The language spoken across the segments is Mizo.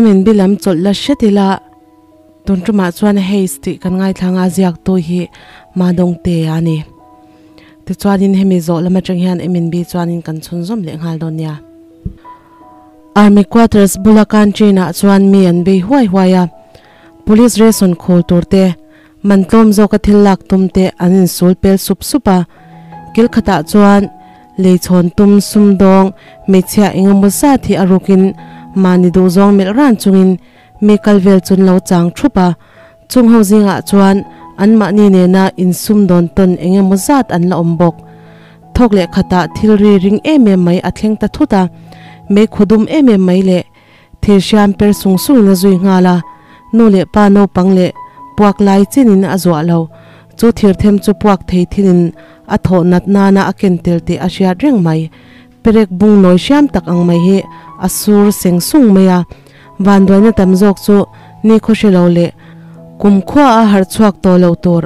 MNB lam chawlh la hret ila tun tumah chuan Haze tih kan ngaithla anga ziaktu hi Madawngte a ni. Tichuanin hemi zawh lam atang hian MNB chuanin kan chhunzawm leh nghal dawn nia. Army quarters bula canteen ah chuan mi an bei huai huai a, police ration khawl tur te, man tlawm zawka thil lak tum te an insul pel sup sup a, kil khatah chuan leichhawn tum sumdawng hmeichhia engemaw zat hi a rukin mahni duhzawng melh ran chungin mi kal vel chu an lo chang thup a, chung ho zingah chuan anmahni nena insumdawn tawn engemaw zat an la awm bawk. Thawk leh khatah thil ri ring em em mai a thleng ta thut a, mei khaw dum em em mai leh thil hriam per sung sungin a zui nghal a, nu leh pa naupang leh puak lai chinin a zuah lo. Chu thir them chu puak thei thilin a thawh nat nana a ken tel tih a hriat reng mai. Perek bung nawi hriam tak ang mai hi a sur seng sung mai a, vanduaina tam zawk chu ni khaw hre lo leh kumkhua a harh chhuak tawh lo tur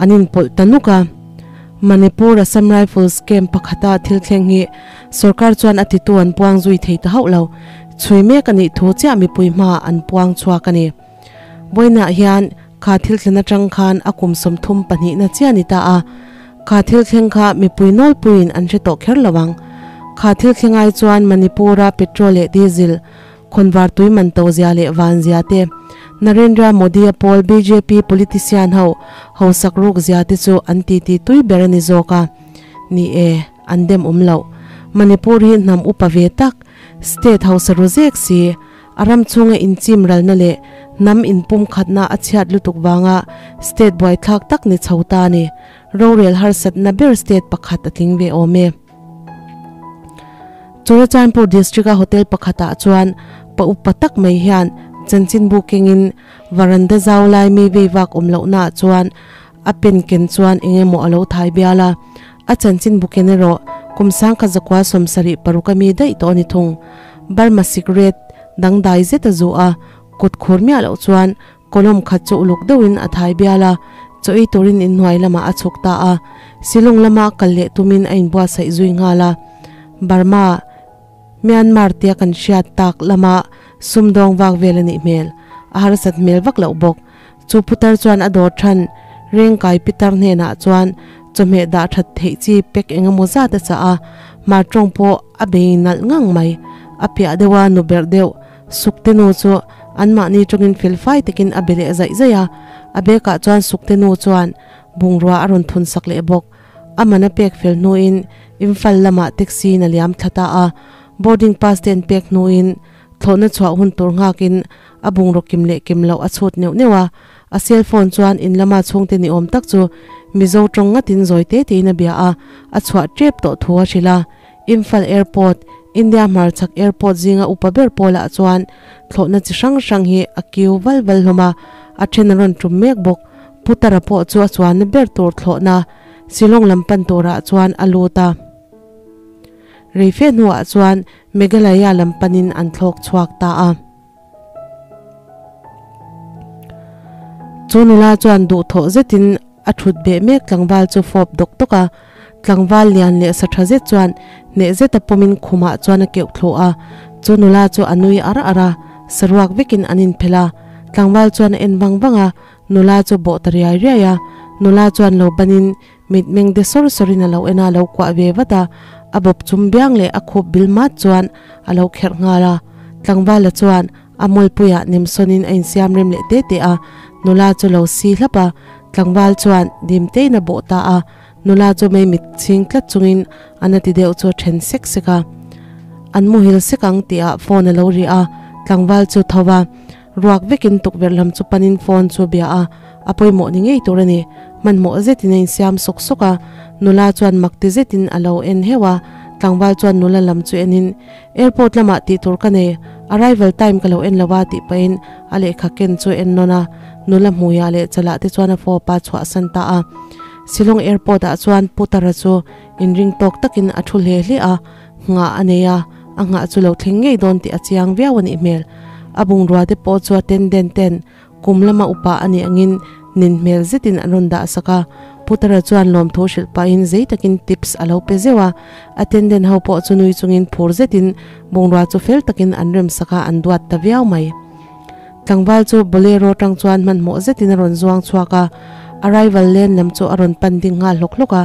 an inpawlh ta nuk a. Manipur Assam Rifles camp pakhata thil thleng hi sorkar chuan a titu an puang zui thei ta hauh lo. Chhui mek a nih thu chiah mipui hmaah an puang chhuak a ni. Vawiinah hian kha thil thlen atang khan a kum 32 na chiah a ni ta a. Kha thil thleng kha mipui nawlpuiin an hre tawh kher lo ang. Kha thil thleng ai chuan Manipur-a petrol leh diesel Khawnvar tui man to zia leh van zia te, Narendra Modi-a pawl bjp politician ho hausak ruk zia te chu an titi tui ber a ni zawk a. Ni e, an dem awm loh. Manipur hi hnam upa ve tak, state hausa ru zek si, a ram chhunga inchim ralna leh hnam inpumkhatna a chhiat lutuk vanga state buaithlak tak ni chho ta a ni. Rorel harsatna ber state pakhat a tling ve awm e. Churachandpur district-a hotel pakhatah chuan pa upa tak mai hian chanchinbu kengin varanda zau lai mi vei vak awm lohnaah chuan a pen ken chuan eng emaw a lo thai bial a. A chanchinbu ken erawh kum sangkhat zakua 76 a mi daih tawh a ni thung. Burma sikret dangdai zet a zu a, kut khur miah loh chuan Kawlawm khat chu uluk deuhin a thai bial a, chaw ei turin inhnuai lamah a chhuk ta a. Silung lama kal leh tumin a inbuatsaih zui nghal a. Burma, Myanmar tia kan hriat tak lama sumdawng vak vel a nih hmel. A harsat hmel vak loh bawk. Chu putar chuan a dawr than Rengkai pitar hnenah chuan chawhmeh dah that theih chi pack eng emaw zat a chah a, martawng pawh a bei nalh ngang mai. A piah deuha nu berh deuh Sukte nu chu anmahni tawngin fel fai takin a be leh zaih zaih a, a bekah chuan Sukte nu chuan bungrua a rawn thun sak leh bawk. A man a pek fel hnuin Imphal lamah taxi in a liam thla ta a, boarding pass te an pek hnuin thlawhna chhuah hun tur nghakin a bungraw kim leh kim loh a chhut neuh neuh a, a cell phone chuan in lama chhungte ni awm tak chu Mizo tawng ngatin zawi te tein a bia a, a chhuah tep tawh thu a hrilh a. Imphal Airport, India hmarchhak airport zinga upa ber pawlah chuan thlawhna chi hrang hrang hi a kiu val val hlawm a, a then a rawn tum mek bawk. Putara pawh chu a chuanna ber tur thlawhna Shillong lam pan turah chuan a lut a. Reife hnuah chuan Meghalaya lam panin an thlawk chhuak ta a. Chu nula chuan duhthawh zetin a thut beh mek tlangval chu fawp dawk dawk a, tlangval lian leh sa tha zet chuan hneh zeta pawmin khumah chuan a keuh thluh a, chu nula chu a nui ar ar a, saruak vekin an inphelh a, tlangval chuan a en vang vang a, nula chu bawh ta riai riai a, nula chuan lo banin mitmeng de sawr sawrin a lo en a, a lo kuah ve vat a, a bawp chum biang leh a khup bil mat chuan a lo kherh nghal a, tlangvala chuan a mawlpuiah nemsawnin a insiam rem leh te te a, nula chu lo si hlap a, tlangval chuan dim tein a bawh ta a, nula chu mei mit chhing tlat chungin a na ti deuh chu a then sek sek a, an muhil sek ang tihah phone a lo ri a, tlangval chu tho va, ruak vekin tukverh lam chu panin phone chu a bia a, a pawimawh ni ngei tur a ni, hmanhmawh zetin a insiam sawk sawk a, nula chuan mak ti zetin a lo en heuh a, tlangval chuan nula lam chu enin Airport lamah tih tur ka nei, arrival time ka lo en lo a tih pahin a lehkha ken chu en nawn a, nula hmuiah leh chalah te chuan a fawp a chhuahsan ta a. Shillong airport ah chuan Putara chu inring tawk takin a thu hle hle a, nghah a nei a, a nghah chu lo thleng ngei dawn tih a chiang viau a nih hmel. A bungrua te pawh chu a ten den ten kum lama upa a nih angin nin hmel zetin an rawn dah sak a. Putara chuan lawmthu hrilh pahin zei takin tips a lo pe zeuh a, attendant ho pawh chu nui chungin phur zetin bungrua chu fel takin an rem sak a, an duat ta viau mai. Tlangval chu Bolero tang chuan hmanhmawh zetin a rawn zuang chhuak a, arrival lane lam chu a rawn pan ding nghal hlawk hlawk a.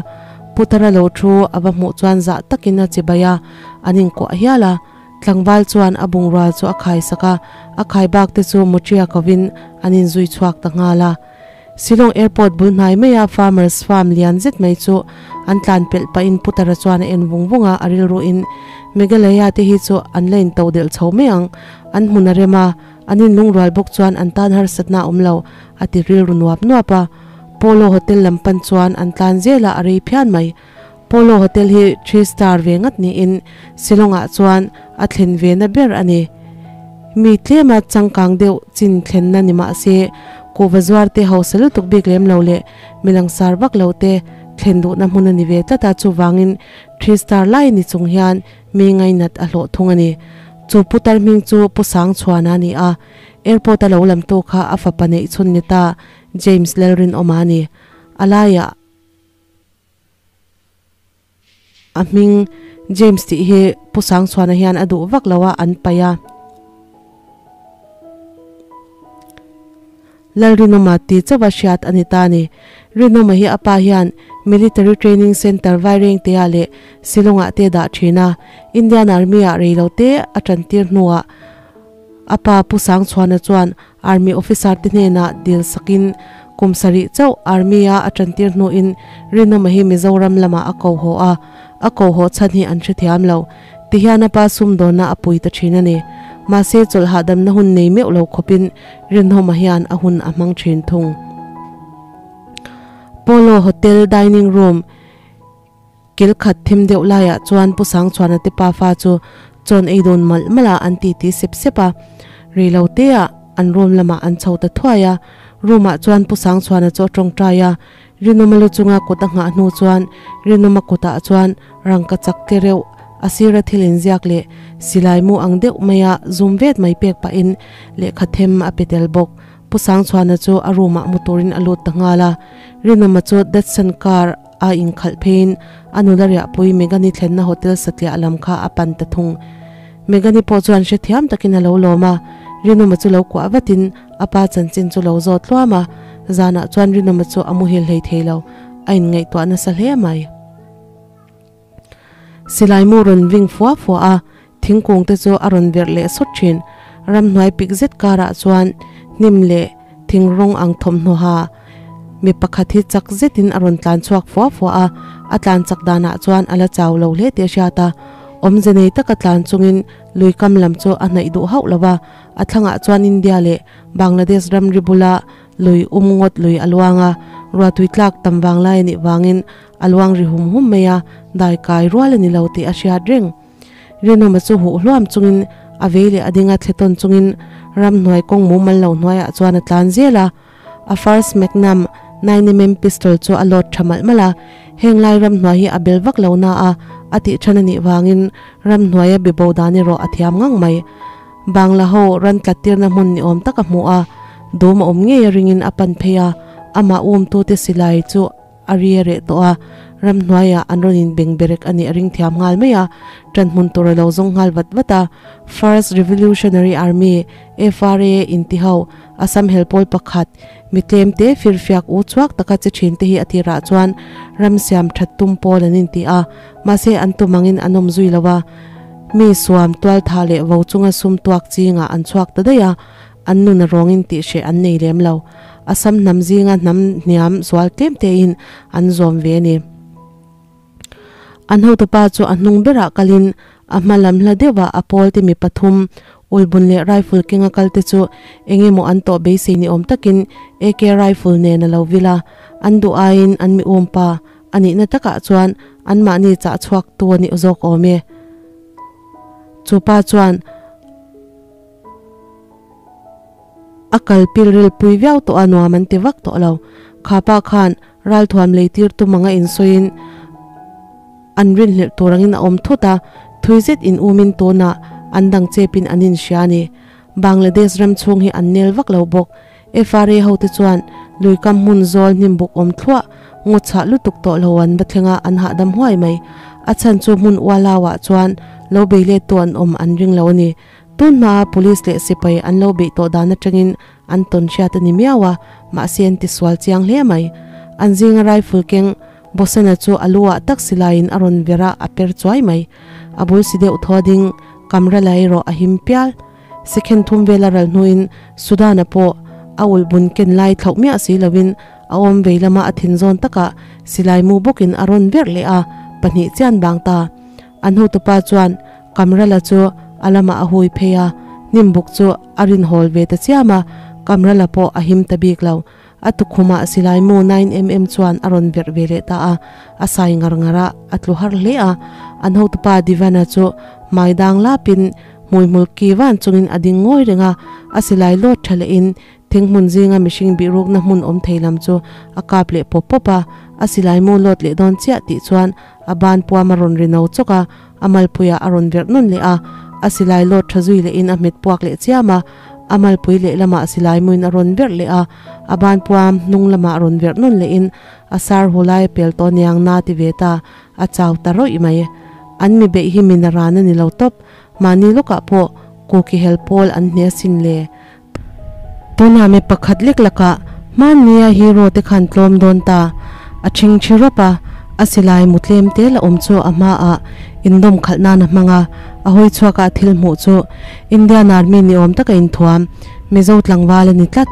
Putara lo thu a va hmuh chuan zah takin a chibai a, an inkuah hial a. Tlangval chuan a bungrua chu a khai sak a, a khai bak te chu Muṭia kovin an inzui chhuak ta nghal a. Shillong Airport bul hnai maia Farmers Farm lian zet mai chu an tlan pelh pahin Putara chuan a en vung vung a, a rilruin Meghalaya te hi chu an la intoh delh chho mai ang, an hmun a rem a, an inlungrual bawk chuan an tan harsatna a awm lo, a ti rilru nuap nuap a. Polo Hotel lam pan chuan an tlan zel a, a rei phian mai. Polo Hotel hi three star ve ngat niin Shillong-ah chuan a thlen ve na ber a ni. Mi tlema changkang deuh chin thlenna ni mah se, kuhva zuar te hausa lutuk bik lem lo leh mi langsar vak lo te thlen duhna hmun a ni ve tlat a, chuvangin three star lai ni chung hian mi ngainat a hlawh thung a ni. Chu putar hming chu Pu Sangchhuana a ni a, airport a lo lamtu kha a fapa neih chhun ni ta James Lalrinawma a ni. A laiah. A hming James tih hi Pu Sangchhuana hian a duh vak lo a, an paih a. Lalrinawma ti chauha hriat a ni ta a ni. Rinawma hi a pa hian Military Training Centre Vairengtea leh Shillong-ah te dah thin a. Indian Army-ah reilote a tantir hnuah a pa Pu Sangchhuana chuan Army officer te hnenah dil sakin kum sarih chauh Army a a tantir hnuin Rinawma hi Mizoram lamah a ko haw a, a ko haw chhan hi an hrethiam lo. Tihian a pa sumdawnna a pui ta thin a ni. Mahse chawlh hahdamna hun nei meuh lo khawpin Rinawma hian a hun a hmang thin thung. Polo Hotel dining room Kil khat thim deuh laiah chuan Pu Sangchhuana te pafa chu chawn ei dawn malh malh a an titi sep sep a. Rei lo teah an room lamah an chho ta thuai a. Room ah chuan Pu Sangchhuana chu a tawngtai a. Rinawma lu chunga kut a nghah hnu chuan Rinawma kutah chuan rangka chak tle reuh a sira thil inziak leh silai mu ang deuh maia zum vet mai pek pahin lehkha them a pe tel bawk. Pu Sangchhuana chu a room ah mu turin a lut ta nghal a. Rinawma chu Datsun car A inkhalh pheiin a nula riahpui Megani thlenna hotel satliah lam kha a pan ta thung. Megani pawh chuan hrethiam takin a lo lawm a, Rinawma chu lo kuah vatin a pa chanchin chu lo zawt tluam a, zanah chuan Rinawma chu a muhil hlei thei lo, a inngaihtuah nasa hle mai. Silai mu rawn ving fua fua a, thingkung te chu a rawn verh leh sawt thin. Ramhnuai pik zet karah chuan hnim leh thing rawng ang thawmhnaw ha mi pakhat hi chak zetin a rawn tlan chhuak fua fua a, a tlan chak danah chuan a la chau lo hle tih a hriat a. Awmze nei taka tlan chungin lui kam lam chu a hnaih duh hauh lo va, a thlangah chuan India leh Bangladesh ramri bula lui um ngawt lui a luang a, ruatui tlak tam vanglai a nih vangin A luang ri hum hum mai a, dai kai rual a ni lo tih a hriat reng. Rinawma chu huh hluam chungin a vei leh a ding a thle tawn chungin ramhnuai kawng mumal lo hnuaiah chuan a tlan zel a. A First Magnum 9mm pistol chu a load tha malh malh a, heng lai ramhnuai hi a bel vak lo na a, a tih than a nih vangin ramhnuaia bibo dan erawh a thiam ngang mai. Bangla ho ran tlat tirna hmun ni awm tak a hmu a, dum a awm ngei a ringin a pan phei a, amah umtute silai chu A ri a reh tawh a, ramhnuaiah an rawn inbeng berek a nih a ring thiam nghal mai a, ṭan hmun tur a lo zawng nghal vat vat a. First Revolutionary Army, FRA, inti ho, Assam helpawl pakhat, mi tlem te firfiak u chhuak taka che ṭhin te hi a tirah chuan ram siam ṭhat tum pawl an inti a, mahse an tum angin an awm zui lo a, mi suam tualtha leh vo chunga sum tuak chingah an chhuak ta daih a, an nun a rawngin tih hreh an nei lem lo. Assam hnam zinga hnam hniam zual tlem tein an zawm ve a ni. An hotupa chu a hnung berah kalin a hma lam hla deuhah a pawl te mi pathum ulbun leh rifle kenga kal te chu eng emaw an tawh beisei ni awm takin AK rifle nen a lo vil a, an duh aiin an mi umpa a nihna takah chuan anmahni chah chhuak tu a ni zawk awm e. Chupa chuan. A kal pil ril pui viau tawh a nuam an ti vak tawh lo. Kha pa khan ralthuam lei tir tum anga insawiin an rinhlelh tur angin a awm thut a, thui zet in umin tunah an dang chepin an inhria a ni. Bangladesh ram chhung hi an nel vak lo bawk. FRA hote chuan luikam hmun zawl hnimbuk awm thluah Ngaw chhah lutuk tawh lo an va thleng a, an hahdam huai mai. A chhan chu hmun ualauah chuan lo bei let tu an awm an ring lo a ni. Tun hmaa police leh sipai an lo beih tawh dan atangin an tawn hriat a ni miau a, mahse an tisual chiang hle mai. An zinga rifle keng Bosena chu a lu ah tak silaiin a rawn ver a, a per chuai mai. A bul si deuh thaw ding camera la erawh a him pial. Second thum vel a ral hnuin Sudana pawh a ulh bun ken lai thlauh miah si loin a awm vei lama a thin zawn takah silai mu bawkin a rawn verh leh a, pahnih chian bang ta. An hotupa chuan Kamrala chu a lamah a hui phei a, hnim buk chu a rinhawl ve ta chiam a, Kamrala pawh a him ta bik lo. A tukhumah silai mu 9mm chuan a rawn verh ve leh ta a, a sai ngar ngar a, a tlu har hle a. An hotupa Divana chu hmai dang lapin hmuihmul ki van chungin a ding ngawi reng a, a silai lawt tha lehin Thing hmun zinga mihring bihrukna hmun awm thei lam chu a kap leh pawp pawp a, a silai mu lawt leh dawn chiah tih chuan a ban puam a rawn ri no chawk a, a malpuiah a rawn verh nawn leh a, a silai lawt tha zui lehin a hmet puak leh chiam a, a malpui lehlamah silai muin a rawn verh leh a, a ban puam hnung lamah rawn verh nawn lehin a sar hu lai a pel tawh niang na ti ve ta, a chau ta rawih mai. An mi beih hi min a ran a ni lo tawp, mahni lawkah pawh kuki hel pawl an hne asin le. Tunah mi pakhat lek lakah hmannia hero te khan tlawm dawn ta. A ṭhingṭhi rawp a, a silai mu tlem te la awm chu a hmaah indawm khalh nan a hmang a, a hawi chhuak a thil hmuh chu Indian Army ni awm taka inthuam Mizo tlangval a ni tlat.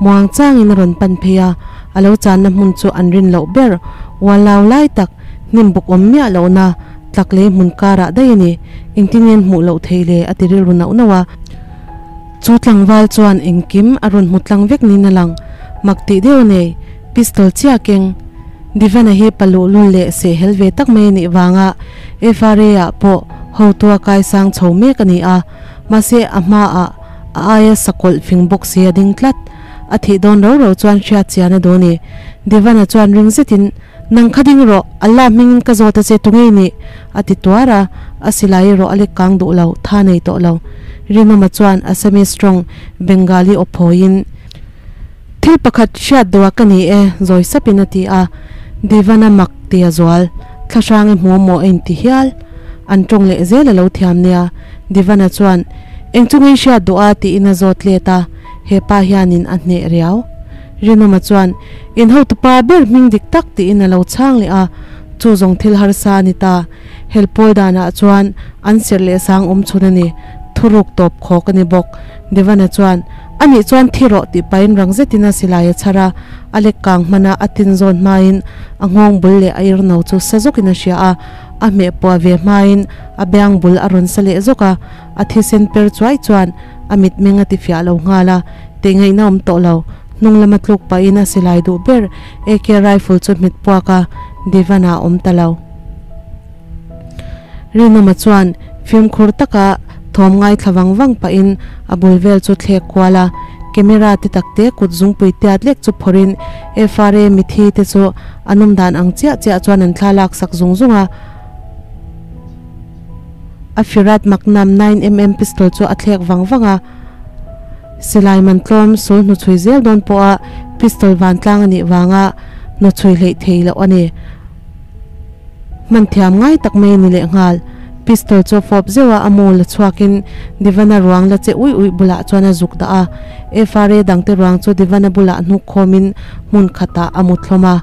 Muang changin a rawn pan phei a, a lo channa hmun chu an rin loh ber ualau lai tak hnim buk awm miah lohna tlak lei hmun karah daih a ni. Engtin nge an hmuh loh theih le a ti rilru nauh nauh a. Chu tlangval chuan engkim a rawn hmu tlang vek niin a lang. Mak tih deuh a nei, pistol chiah keng. Divana hi pa luhlul leh sehhel ve tak mai a nih vanga FRA ah pawh hotu a kaisang chho mek a ni a, mahse a hmaah a aia sakawlh fing bawk si a ding tlat. A thih dawn ro ro chuan hriat chian a duh a ni. Divana chuan ring zetin, Nang kha ding rawh, Allah hmingin ka zawt a che tu ngei nih? a ti tuar a, a silai erawh a lek kang duh lo, tha nei tawh lo. Rinawma chuan Assamese tawng Bengali aw phawiin, Thil pakhat hriat duh a ka ni e, zawi sapin a ti a, Divana mak ti a zual, thlahrang i hmu maw a inti hial. An tawng leh zel a lo thiam nia, Divana chuan, Eng chu ngei hriat duh a? tiin a zawt let a, hepa hianin a hneh riau. Rinawma chuan, In hotupa ber hming dik tak tiin a lo chhang leh a, chu zawng thil harsa a ni ta. Helpawl danah chuan an serh leh sang awm chhun a ni, thuruk tawp khawk a ni bawk. Devana chuan, A nih chuan thi rawh tih pahin rang zetin a silai a chhar a, a lek kang hman a, a tin zawn hmain a nghawng bul leh a irno chu sa zawkin a hria a, a hmeh puah ve hmain a biang bul a rawn sa leh zawk a, a thisen per chuai chuan a mitmeng a tifiah lo nghal a, tih ngaihna awm tawh lo. Hnung lama tluk pahin a silai duh ber AK rifle chu hmet puak a, Divan ah a awm ta lo. Rinawma chuan fimkhur taka thawm ngaithla vang vang pahin a bul vel chu thlek kual a, camera te tak te kut zungpui tiat lek chu phawrhin FRA mithi te chu an awm dan ang chiah chiah chuan an thla lak sak zung zung a. A Firat Magnum 9mm pistol chu a thlek vang vang a. Silai man tlawm sul hnuchhui zel dawn pawha pistol vantlang a nih vanga hnuchhui hleih thei loh a ni. Hman thiam ngai tak mai a ni lehnghal. Pistol chu fawp zeuh a, a mu la chhuakin Divana ruang la che uih uih bulah chuan a zuk dah a. FRA dangte ruang chu Divana bulah hnuk khawmin hmun khatah a mu thlawm a.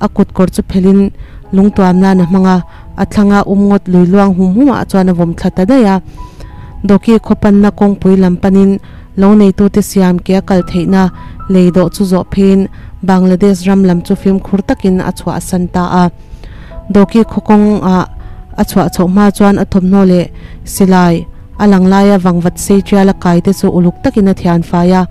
A kut kawr chu phelhin lungtuam nan a hmang a. A thlanga um ngawt lui luang hum humah chuan a vawm thla ta daih a. Dawki khawpanna kawngpui lam panin lo neitute siam ke a kal theihna lei dawh chu zawh pheiin Bangladesh ram lam chu fimkhur takin a chhuahsan ta a. Dawki khaw kawngah a chhuah chhoh hma chuan a thawmhnaw leh silai a lang laia vangvat sei tial a kai te chu uluk takin a thian fai a,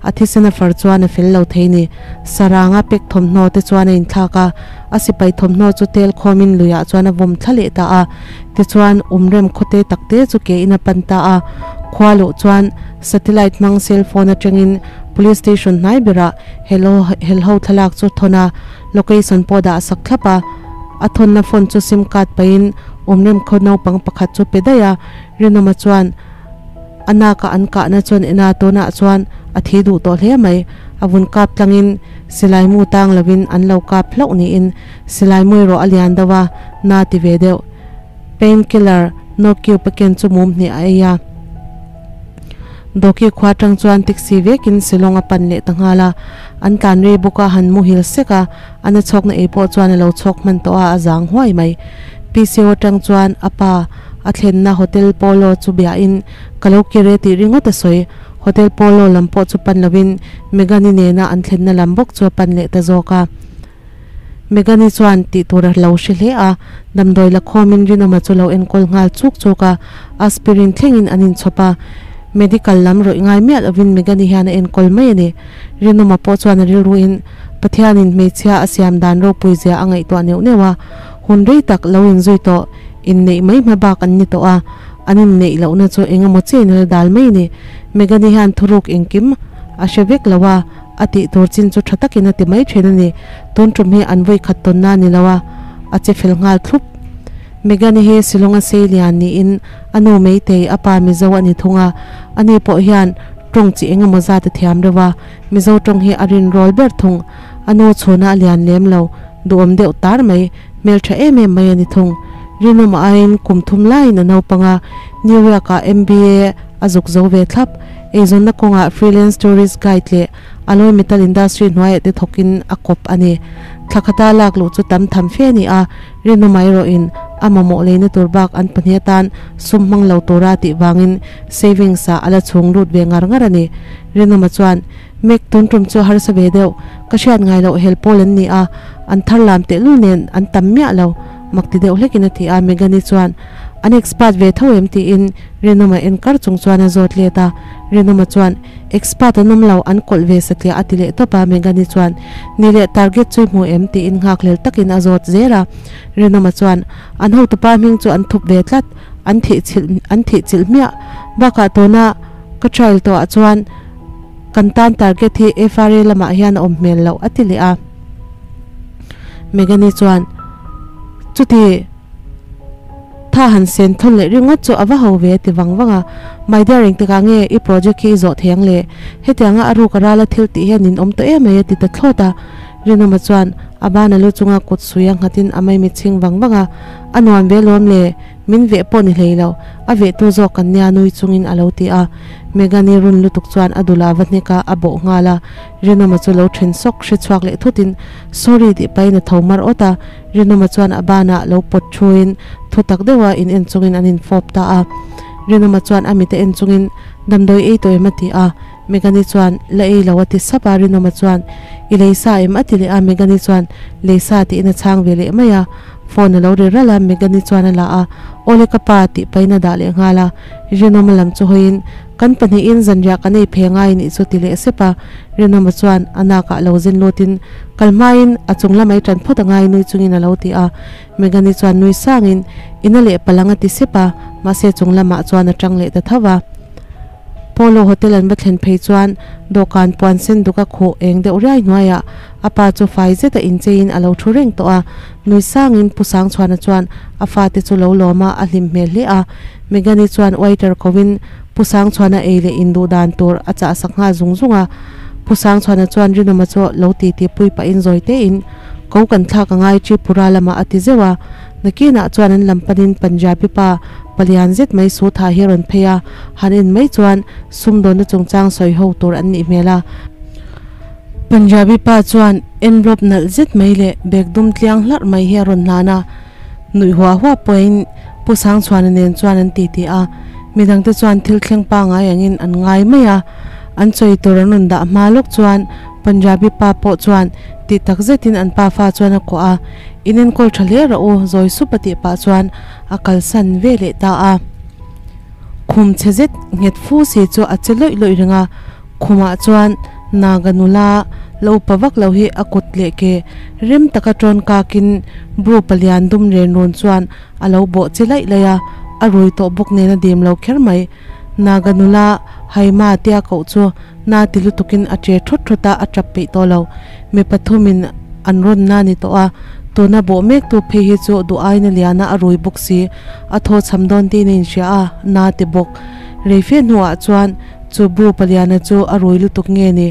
a thisen a far chuan a fel lo thei ni. Saranga pek thawmhnaw te chuan a inthlak a, a sipai thawmhnaw chu tel khawmin luiah chuan a vawm thla leh ta a. Tichuan, umrem khawte takte chu ke in a pan ta a. Khua luh chuan satellite hmang cell phone atangin police station hnai berah helho helho thlalak chu thawn a, location pawh dah sak thlap a. A thawnna phone chu sim card pahin umrem khaw naupang pakhat chu pe daih a. Rinawma chuan a nakah an kahna chuan en a, tunah chuan a thi duh tawh hle mai. A vun kap tlangin Silai mu tang lovin an lo kap hlauh niin silai mu erawh a lian deuh a, na ti ve deuh. Pain killer no cube a ken chu mum hnih a ei a. Dawki khua tang chuan taxi vekin Shillong a pan leh ta nghal a. An tlan rei bawk a, han muhil sek a, a na chhawkna ei pawh chuan a lo chhawk hman tawh a, a zang huai mai. PCO tang chuan a pa a thlenna Hotel Polo chu biahin ka lo kir e tih ringawt a sawi. Hotel Polo lam pawh chu pan lovin Megani nena an thlenna lam bawk chu a pan leh ta zawk a. Megani chuan tih tur a lo hre hle a, damdawi la khawmin Rinawma chu lo enkawl nghal chuk chuk a, aspirin thlengin an inchhawp a. Medical lam rawih ngai miah lovin Megani hian a enkawl mai a ni. Rinawma pawh chuan a rilruin Pathianin hmeichhia a siam dan ropui zia a ngaihtuah neuh neuh a, hun rei tak lo inzui tawh, inneih mai hma bak an ni tawh a. An inneih lohna chu eng emaw chiin a la dal mai ni. Megani hian thuruk engkim a hre vek lo a, a tih tur chin chu tha takin a ti mai thin a ni. Tun tum hi an vawi khat tawnna a ni lo a, a che fel nghal thlup. Megani hi Shillong a sei lian niin a nu Meitei a pa Mizo a ni thung a, ani pawh hian tawng chi eng emaw zat a thiam reuh a, Mizo tawng hi a rinrawl ber thung. A nu chhuna a lian lem lo, duhawm deuh tar mai. Hmeltha em em mai a ni thung. Rinawm aiin kum thum laiin a naupang a, New York-ah MBA a zuk zo ve thlap. Eizawnna kawngah freelance tourist guide leh alloy metal industry hnuaiah te thawkin a kawp a ni. Thla khata lak luh chu tam tham fe a ni a, Rinawm erawhin a mamawh leina tur bak an pahnih atan sum hmang lo tura tih vangin savings-ah a la chhung lut ve ngar ngar a ni. Rinawma chuan. Mek tun tum chu harsa ve deuh, ka hriat ngai loh hel pawl an ni a, an thar lam tehlul nen an tam miah lo, mak ti deuh hlekin a ti a, Megani chuan an expert ve tho em tiin Rinawma en kar chung chuan a zawt let a, Rinawma chuan expert an awm lo, an kawlh ve satliah a ti leh tawp a, Megani chuan ni leh target chu i hmu em tiin nghakhlel takin a zawt zel a, Rinawma chuan an hotupa hming chu an thup ve tlat, an thihchilh an thihchilh hmiah bakah tuna ka trial tawhah chuan Kan tan target hi FRA lamah hian a awm hmel loh a ti leh a. Megani chuan, Chuti, tha han sen thawn leh ringawt chu a va ho ve a ti vang vang a. My dear engtikah nge i project hi i zawh thei ang le? Hetianga a ruk a rala thil tih hian in awm tawh em mai a ti ta thlawt a. Rinawma chuan a ban a lu chunga kut sui a nghatin a maimit chhing vang vang a, A nuam ve lawm le? Min veh pawh ni hlei lo, a vehtu zawk kan nia nui chungin a lo ti a. Megani run lutuk chuan a dula va hnek a, a bawh nghal a. Rinawma chu lo then sawk hre chhuak leh thutin Sorry tih pahin a tho mar awt a. Rinawma chuan a banah lo pawt thuin thu tak deuha in en chungin an infawp ta a. Rinawma chuan a mit a en chungin Damdawi ei tawh em a ti a. Megani chuan La ei lo a ti sap a. Rinawma chuan I lei sa em a ti leh a. Megani chuan Lei sa tiin a chhang ve leh mai a. Phone a lo ri ralh a, Megani chuan a la a, Awle ka pa tih pahin a dah leh nghal a. Rinawma lam chu hawiin, Kan pahnihin zanriah kan ei phei angai nih chu ti leh sep a. Rinawma chuan a nakah lo zin lutin, Kal hmain a chung lamai tan phawt angai nui chungin a lo ti a. Megani chuan nui sangin, Ina leh palang a ti sep a, mahse chung lamah chuan a tang leh ta tho va. Polo Hotel an va thlen phei chuan dawhkan puan sen duk a khuh eng deuh riai hnuaiah a pa chu fai zeta incheiin a lo thu reng tawh a. Nui sangin Pu Sangchhuana chuan a fate chu lo lawm a, a hlim hmel hle a. Megani chuan waiter koin Pu Sangchhuana ei leh induh dan tur a chah sak nghal zung zung a. Pu Sangchhuana chuan Rinawma chu lo titi pui pahin zawi tein ko kan thlak a ngai Tripura lamah a ti zeuh a. Nakinah chuan an lam panin Punjabi pa Palian zet mai su tha hi a rawn phei a, han en mai chuan sumdawnna chungchang sawi ho tur an nih hmel a. Punjabi pa chuan envelope nalh zet mai leh bag dum tliang hlarh mai hi a rawn hlan a, nuih huah huah pawhin Pu Sangchhuana nen chuan an titi a, midangte chuan thil thleng pangngai angin an ngai mai a. An chawi tur an rawn dah hma lawk chuan Punjabi pa pawh chuan tih tak zetin an pafa chuan a kuah a, In enkawl tha hle rawh u, zawi sup a tih pah chuan a kalsan ve leh ta a. Khum chhe zet nghet fu si chu a che lawih lawih reng a, khumah chuan Naga nula la upa vak lo hi a kut leh ke rem taka tawn kakin bru palian dum ren rawn chuan a lo bawh che laih laih a, a rui tawh bawk nen a dim lo kher mai. Naga nula Haima tia koh chu na ti lutukin a che thawt thawt a, a tap peih tawh lo. Mi pathumin an rawn na ni tawh a, tuna bawh mektu phei hi chu duh aina liana a rui bawk si, a thaw cham dawn tiin a inhria a, na ti bawk. Reife hnuah chuan chu bru paliana chu a rui lutuk nge ni?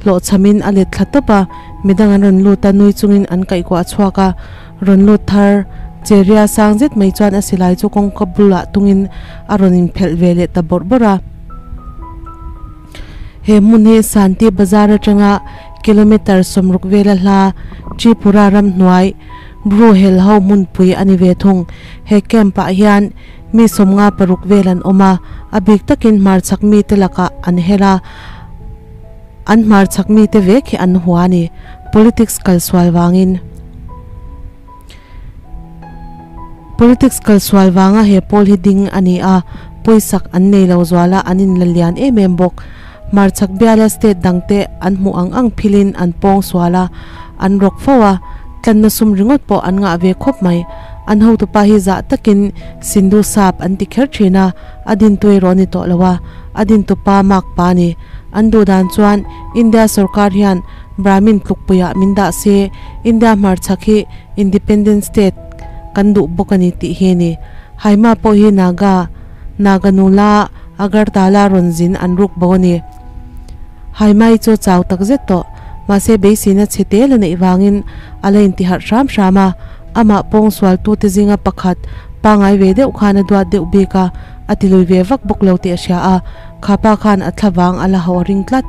Hlawhchhamin a let thla tawp a, midang an rawn lut a, nui chungin an kaihkuah chhuak a, rawn lut thar Cheria sang zet mai chuan a silai chu kawngka bulah tungin a rawn inphelh ve leh ta bawrh bawrh a. He hmun hi Santi Bazar atanga kilometre 60 vela hla Tripura ramhnuai Bru hel ho hmunpui a ni ve thung. He camp ah hian mi 56 vel an awm a, a bik takin hmarchhak mite lakah an hel a, an hmarchhak mite vek hi an hua a ni, politics kalsual vangin. Politics kalsual vanga he pawl hi ding a ni a, pawisak an nei lo zual a, an inla lian em em bawk. Hmarchhak biala state dangte an hmuh ang ang philin an pawng sual a, an rawk fo a, tlanna sum ringawt pawh an ngah ve khawp mai. An hotupa hi zah takin Sindhu Sap an ti kher thin a, a dintu erawh a ni tawh lo a, a dintupa makpa a ni. An duh dan chuan India sorkar hian Brahmin tlukpuiah min dah se, India hmarchhak hi Independent State kan duh bawk a ni tih hi a ni. Haima pawh hi Naga, Naga nula Agartala rawn zin an ruk bo a ni. Haima-i chu chau tak zet tawh, mahse beiseina chhe tel a neih vangin a la intiharh hram hram a, amah pawng sualtute zinga pakhat pangngai ve deuh khan a duat deuh bik a, a ti lui ve vak bawk lo tih a hria a, khapa khan a thla vang a la hauh a ring tlat.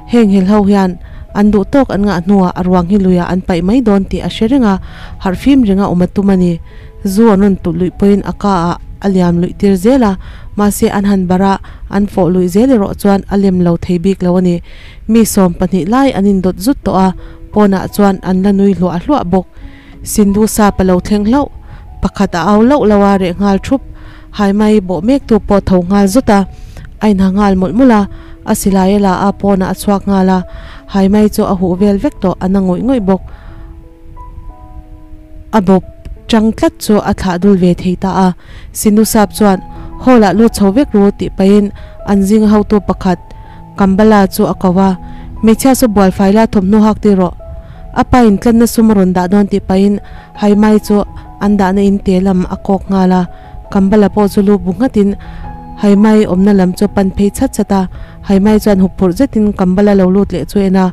Heng helho hian an duh tawk an ngah hnuah a ruang hi luiah an paih mai dawn tih a hre reng a, harhfim renga awm a tum a ni. Zu an rawn tulh luih pawhin a ka ah a liam luih tir zel a, mahse an han barh a, an fawh luih zel erawh chuan a lem lo thei bik lo a ni. Mi 12 lai an indawt zut tawh a, pawnah chuan an la nui hluah hluah bawk. Sindhu sap a lo thleng hlauh, pakhat a au loh loh a reh nghal thup. Haimai bawh mektu pawh tho nghal zut a, a inha nghal mawlh mawlh a, a silai a la a, pawnah a chhuak nghal a, Haimai chu a huh vel vek tawh, a na ngawih ngawih bawk. A bawp chang tlat chu a thlah dul ve thei ta a. Sinu sap chuan, Hall ah lut chho vek ru tih pahin an zing hotu pakhat Kambala chu a ko a, Hmeichhia chu bualfai la thawmhnaw hak ti rawh. A pa in tlanna sum a rawn dah dawn tih pahin Haimai chu an dahna in te lam a kawk nghal a. Kambala pawh chu lu bu nghatin Haimai awmna lam chu a pan phei chhat chhat a. Haimai chuan huphurh zetin Kambala lo lut leh chu en a.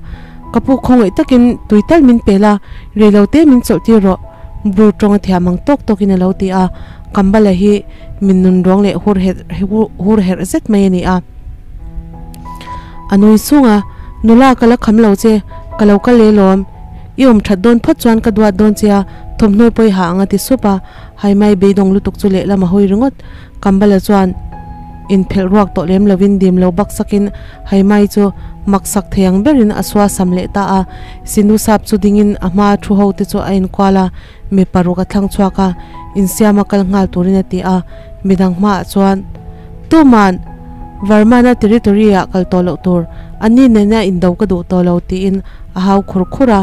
Ka pu khawngaih takin tui tal min pel a, reilo te min chawlh tir rawh, Bru tawng a thiam ang tawk tawkin a lo ti a, Kambala hi min nun ruang leh hur herh hur herh zet mai a ni a. A nui sung a, Nula ka la kham lo che, ka lo kal leh lawm, i awm that dawn phawt chuan ka duat dawn che a, thawmhnaw pawh i ha ang a ti sup a, Haimai beidawng lutuk chu lehlam a hawi ringawt, Kambala chuan inphelh ruak tawh lem lovin dim lo bak sakin Haimai chu maksak thei ang berin a sua sam leh ta a. Sinu sap chu dingin a hma thu ho te chu a inkual a, mi paruk a thlang chhuak a, insiama kal nghal turin a ti a. Midang hmaah chuan, Tuman Varmana territory ah kal tawh loh tur, anni nena indo ka duh tawh lo tiin a hau khur khur a.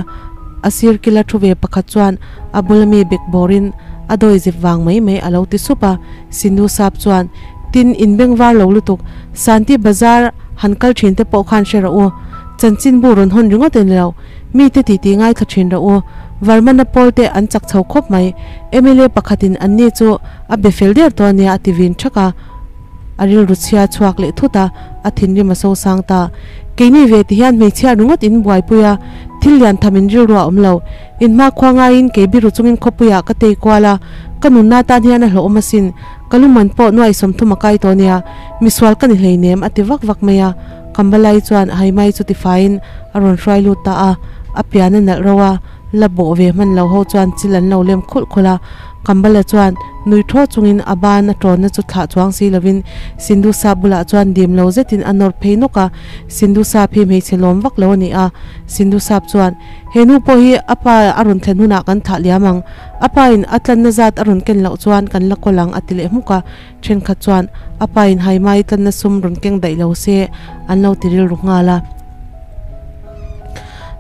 A sir kila thu ve pakhat chuan a bula mi bek bawrin a dawi zip vang mai mai a lo ti sup a. Sinu sap chuan, Tin, in bengvar lo lutuk, Santi Bazar han kal thin te pawh khan hre rawh u. Chanchinbu rawn hawn ringawt a ni lo, mite titi ngaithla thin rawh u. Varmana pawl te an chak chho khawp mai. Mla pakhatin anni chu a be fel der tawh a nia a ti vin thak a. A rilru chhia chhuak leh thut a, a thinrim a sosang ta. Keini ve ti hian hmeichhia ringawt in buaipui a, thil lian tham in rilru a awm lo. In hma khua ngaiin kei biru chungin khawpuiah ka tei kual a, ka nunna tan hian a hlawhawm asin. Ka luman pawh nuai 30 a kai tawh nia, misual ka ni hleinem a ti vak vak mai a. Kambalai chuan Haimai chu tifaiin a rawn hruai lut ta a, a pian a nalh rauh a, la bawh ve hman lo ho chuan chil an lo lem khulh khulh a. Kambala chuan nui thaw chungin a ban a tawnna chu thlah chuang si lovin Sindhu Sap bulah chuan dim lo zetin a nawr phei nawk a, Sindhu Sap hi hmeichhe lawm vak lo a ni a. Sindhu Sap chuan, He nu pawh hi a pa a rawn thlen hunah kan thlah liam ang. A pa in a tlanna zat a rawn ken loh chuan kan la kawl ang a ti leh hmuk a. Thenkhat chuan a pa in haimai tlanna sum rawn keng daih lo se an lo ti rilru nghal a.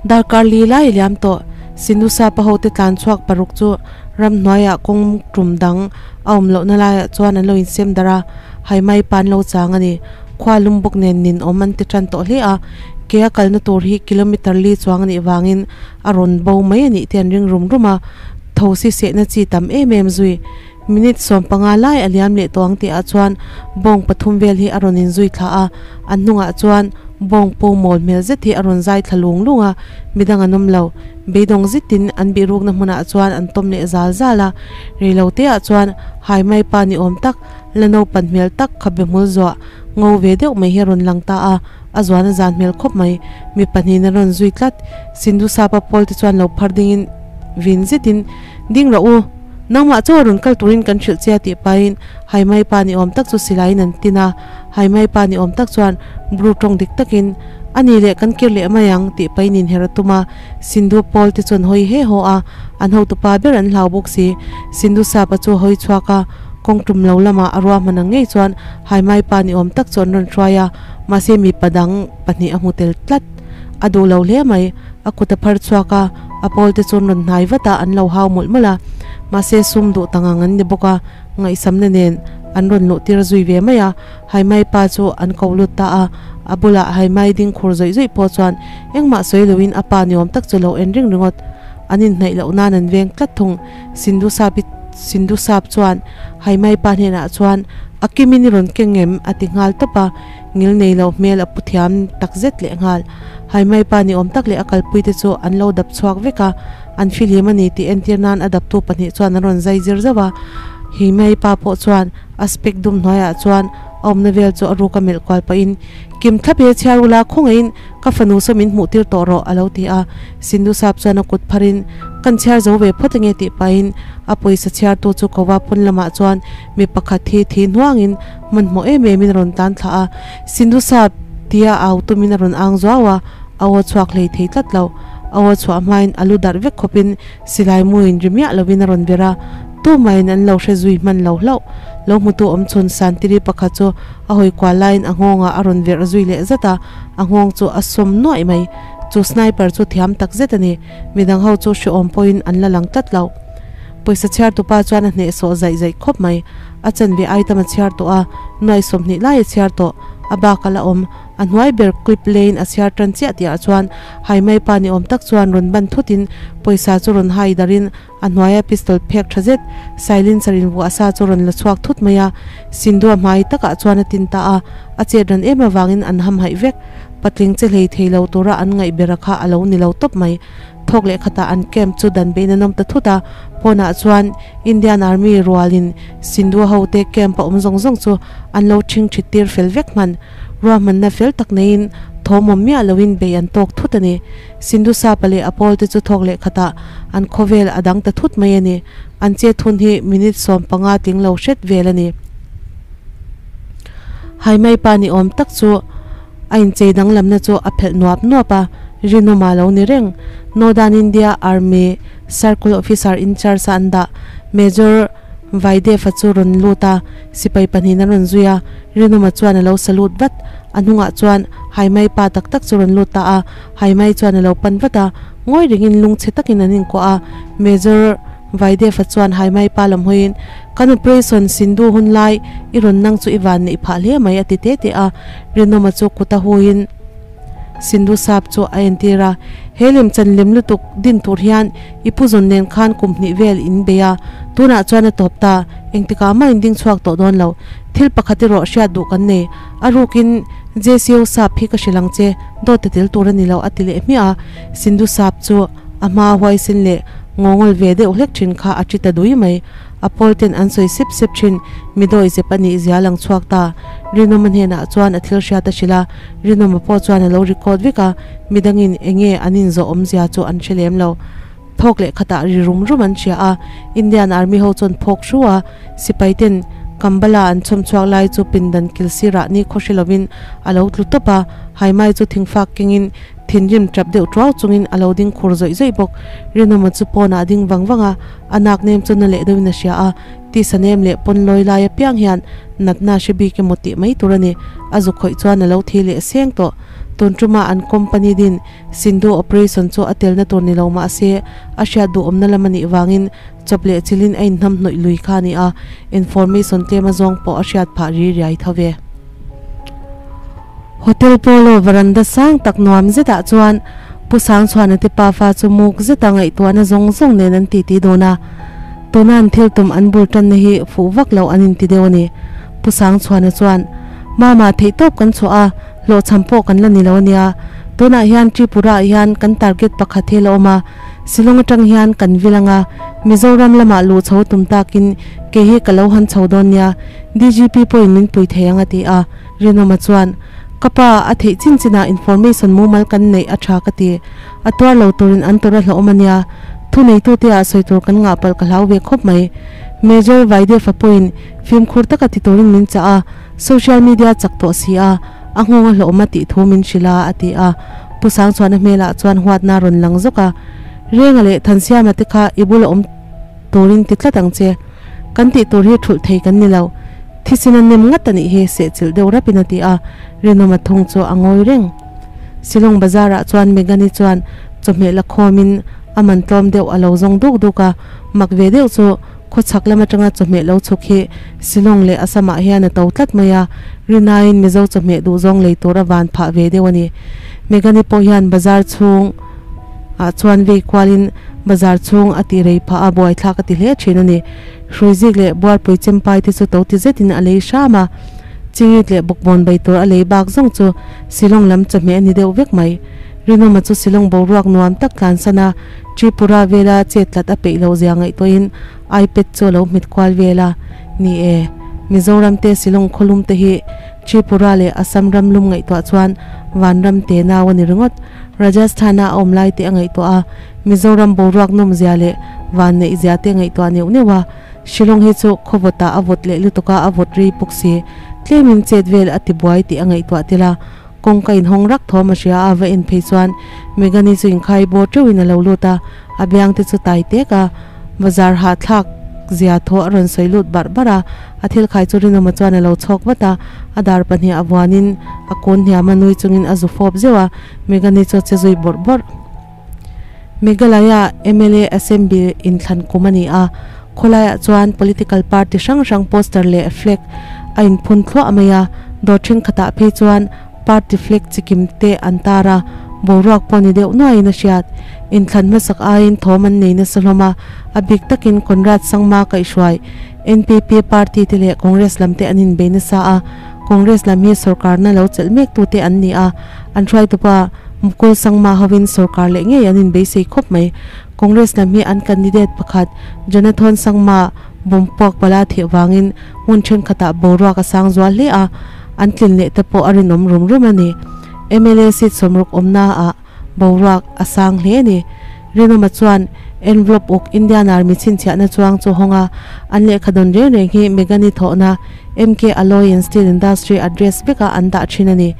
Darkar li lai a liam tawh. Sinusa pa hote tlan chhuak paruk chu ramhnuaiah kawng tum dang a awm lohna laiah chuan an lo insem darh a, haimai pa an lo chang a ni. Khua lum bawk nen nin awm an ti tan tawh hle a, ke a kalna tur hi kilometer li chuang a nih vangin a rawn bo mai a nih te an ring rum rum a, tho si sehna chi tam em em zui. Minute 15 lai a liam leh tawh ang tihah chuan bawng pathum vel hi a rawn inzui thla a, an hnungah chuan Bawng pu mawl hmel zet hi a rawn zai thla lung lung a, midang an awm lo. Beidawng zitin an bihrukna hmunah chuan an tawm leh zal zal a, reilo te ah chuan hai mai pa ni awm tak, la naupan hmel tak kha be hmul zuah ngo ve deuh mai hi a rawn lang ta a, a zuan a zan hmel khawp mai. Mi pahnihin a rawn zui tlat. Sindhu sapa pawl te chuan lo phar dingin vin zetin, Ding rawh u, nangmah chu a rawn kal turin kan hrilh che a tih pahin hai mai pa ni awm tak chu silaiin an tin a. Haimai pa ni awm tak chuan Bru tawng dik takin, A ni leh kan kir leh mai ang, tih pahin inher a tum a. Sindhu pawl te chuan hawi he haw a, an hotupa ber an hlau bawk si. Sindhu sapa chu a hawi chhuak a, kawng tum lo lamah a ruahman ang ngei chuan Haimai pa ni awm tak chu an rawn hruai a, mahse mipa dang pahnih a hmu tel tlat. A duh lo hle mai, a kut a phar chhuak a, a pawl te chu an rawn hnai vat a, an lo hau mawlh mawlh a. Mahse sum duh ta ngang an ni bawk a. Ngaihsamna nen an rawn luh tir zui ve mai a, Haimai pa chu an ko lut ta a, a bulah Haimai ding khur zawih zawih pawh chuan engmah sawi loin a pa niawm tak chu lo en ring ringawt. An inhnaih loh nan an veng tlat thung. Sindhu sap i Sindhu sap chuan Haimai pa hnenah chuan a kimin i rawn keng em? a ti nghal tawp a, ngil nei lo hmel a pu thiam tak zet leh nghal. Haimai pa niawm tak leh a kalpui te chu an lo dap chhuak vek a, An fihlim a ni tih entir nan a daptu pahnih chuan an rawn zai zir zauh a, Himei pa pawh chuan a spec dum hnuaiah chuan a awmna vel chu a ruk a melh kual pahin, Kim thlap he chhiar ula khawngaihin ka fanu saw min hmuh tir tawh rawh a lo ti a. Sindhu sap chuan a kut pharin, Kan chhiar zo ve phawt ange tih pahin a pawisa chhiartu chu kova pawn lamah chuan mi pakhat hi thi hnuangin hmanhmawh em emin a rawn tan thlah a. Sindhu sap tia au tumin a rawn ang zuau a, a aw chhuak hlei thei tlat lo. A aw chhuah hmain a lu darh vek khawpin silai muin ri miah lovin a rawn ver a, tumahin an lo hre zui hman lo hlauh. Lo hmutu awm chhun Santiri pakhat chu a hawi kual laiin a nghawngah a rawn verh zui leh zat a, a nghawng chu a sawm nuaih mai. Chu sniper chu thiam tak zet a ni. Midang ho chu hrehawm pawhin an la lang tlat lo. Pawisa chhiartupa chuan a hnehsawh zaih zaih khawp mai. A chanve item a chhiar tawh a, nuaih 20 lai a chhiar tawh. A bak a la awm. A hnuai ber clip leiin a chhiar tan chiah tihah chuan Haimai pa ni awm tak chuan rawn ban thutin pawisa chu rawn hai darin a hnuaia pistol phek tha zet silencer in vuah sa chu rawn la chhuak thut mai a. Sindhu a hmai takah chuan a tin ta a, a chet ran em avangin an hamhaih vek. Patling che hlei thei lo tura an ngaih bera kha a lo ni lo tawp mai. Thawk leh khatah an camp chu dan bein an awm ta thut a, pawnah chuan Indian Army rualin Sindhu hote camp a awm zawng zawng chu an lo ṭhing ṭhit tir fel vek hman. Ruahmanna fel tak neiin thawmawm miah loin bei an tawk thut a ni. Sindhu Sapa leh a pawlte chu thawk leh khatah an khawvel a dang ta thut mai a ni. An chet hun hi minute 15 tling lo hret vel a ni. Haimai pa ni awm tak chu a inchei danglamna chu a phelh nuap nuap a, rinawm a lo ni reng. Northern India Army Circle Officer in charge a an dah Major Vaidev-a chu rawn lut a, sipai pahnihin a rawn zui a, Rinawma chuan a lo salute vat. A hnungah chuan Haimai pa tak tak chu rawn lut ta a, Haimai chuan a lo pan vat a, ngawi rengin lungchhe takin an inkuah a. Major Vaidev-a chuan Haimai pa lam hawiin, Kan operation Sindhu hun lai i rawn nang chu i van neih phah hle mai a ti te te a. Rinawma chu kut a huiin Sindhu sap chu a entir a, He lemchan lem lutuk din tur hian i pu zawn nen khan kum hnih vel in bei a, tunah chuan a tawp ta, engtikah mah in ding chhuak tawh dawn lo. Thil pakhat erawh hriat duh kan nei, a rukin JCO sap hi ka hrilh ang che, dawt a tel tur a ni lo a ti leh hmiah a, Sindhu sap chu a hma huaisin leh ngawngawl ve deuh hlek thin kha a ṭi ta dui mai. A pawl ten an sawi sep sep thin, mi dawi zep a nih zia lang chhuak ta. Rinawma hnenah chuan a thil hriat a hrilh a, Rinawma pawh chuan a lo record vek a, midangin enge an inzawh awmzia chu an hre lem lo. Thawk leh khatah ri rum rum an hria a, Indian Army ho chuan phawk hru a, sipai ten Kambala an chhawm chhuak lai chu pindan kil sirah ni khaw hre lovin a lo tlu tawp a, Haimai chu thingfak kengin thinrim tap deuh tuau chungin a lo ding khur zawih zawih bawk. Rinawma chu pawnah a ding vang vang a, a nak nem chu na leh deuhin a hria a, tisa nem leh pawn lawi lai apiang hian natna hre bik emaw tih mai tur a ni. A zuk khawih chuan a lo thi leh seng tawh. Tun tuma an company din Sindhu operation chu a telna tur ni lo mah se a hriat duhawmna lam a nih vangin chawp leh chilhin a inhnam hnawih lui kha a ni a, information tlem a zawng pawh a hriat phah ri riai tho ve. Hotel Polo veranda sang tak nuam zetah chuan Pu Sangchhuana te pafa chu muk zeta ngaihtuahna zawng zawng nen an titi dawn a, tuna an thil tum an bul tanna hi fuh vak loh an inti deuh a ni. Pu Sangchhuana chuan, Mama, theihtawp kan chhuah a, Hlawhchham pawh kan la ni lo ania. Tunah hian Tripura ah hian kan target pakhat hi a la awm a, Shillong atang hian kan vil anga Mizoram lamah luh chho tum takin kei hi ka lo han chho dawn nia, DGP pawhin min pui thei ang a ti a. Rinawma chuan, Ka pa, a theih chin chinah information mumal kan neih a tha ka ti. A tuar lo turin an tur a hlauhawm ania. Thuneitute ah sawi tur kan ngah palh ka hlau ve khawp mai. Major Vaidefa pawhin fimkhur taka ti turin min chah a, social media chak tawh si a, a nghawng a hlauhawm a tih thu min hrilh a, a ti a. Pu Sangchhuana hmelah chuan huatna a rawn lang zawk a, Renga leh Thansiama te kha i bula awm turin ti tlat ang che. Kan tih tur hi thulh thei kan ni lo. Thisen a nem ngat a nih hi, sehchilh deuh rapin a ti a, Rinawma thung chu a ngawi reng. Shillong bazar ah chuan Megani chuan chawhmeh la khawmin a man tlawm deuh a lo zawng duk duk a, mak ve deuh chu khawchhak lam atanga chawhmeh lo chhuk hi Shillong leh Assam ah hian a to tlat mai a, rinaiin Mizo chawhmeh duhzawng lei tur a van phah ve deuh a ni. Megani pawh hian bazar chhung ah chuan vei kualin bazar chhung a tih rei phah a, buaithlak a ti hle thin a ni. Hruizik leh Buarpui Chempai te chu to ti zetin a lei hram a, Chingit leh Bawkbawn bei tur a lei bak zawng chu Shillong lam chawhmeh a ni deuh vek mai. Rinawma chu Shillong boruak nuam tak tlansan a, Tripura vela chet tlat a peih loh zia ngaihtuahin iPad chu a lo hmet kual vel a. Ni e, Mizoram te Shillong khawlum te hi Tripura leh Assam ram lum ngaihtuah chuan vanram te nau a ni ringawt. Rajasthan-a a awm lai te a ngaihtuah a, Mizoram boruak nawm zia leh van neih zia te ngaihtuah neuh neuh a. Shillong hi chu khaw vawtah a vawt leh lutuk a, a vawt rei bawk si. Tlemin chet vel a ti buai tih a ngaihtuah tel a. Kawngka inhawng rak thawm a hria a, va en phei chuan Megani chu inkhai bawr teuhin a lo lut a, a biang te chu tai tek a, bazar hahthlak zia thaw a rawn sawi lut barh barh a, a thil khai chu Rinawma chuan a lo chhawk vat a, a dar pahnih a vuanin a kun hniam a, nui chungin a zu fawp zeuh a, Megani chu a che zui bawrh bawrh. Meghalaya mla Assembly inthlan kum a ni a, khawlaiah chuan political party hrang hrang poster leh flag a inphun thluah mai a, dawr thenkhatah phei chuan party flag chikim te an tar a, boruak pawh ni deuh nuaiin a hriat. Inthlan hmasak aiin thawm an nei nasa hlawm a, a bik takin Conrad Sangma kaihhruai NPP party te leh Congress lam te an inbei nasa a, Congress lam hi sorkarna lo chelh mek tute an ni a, an hruaitupa Mukul Sangma hovin sorkar leh ngei an inbeisei khawp mai. Congress lam hi an candidate pakhat Jonathon Sangma bawm puak pala thih vangin hmun thenkhatah boruak a sang zual hle a, an tlin leh te pawh a rinawm rum rum a ni. Mla seat sawmruk awmnaah boruak a sang hle a ni. Rinawma chuan envelope uk Indian Army chhinchhiahna chuang chu hawng a, an lehkha dawn reng reng hi Megani thawhna MK Alloy and Steel Industry address vekah an dah thin a ni.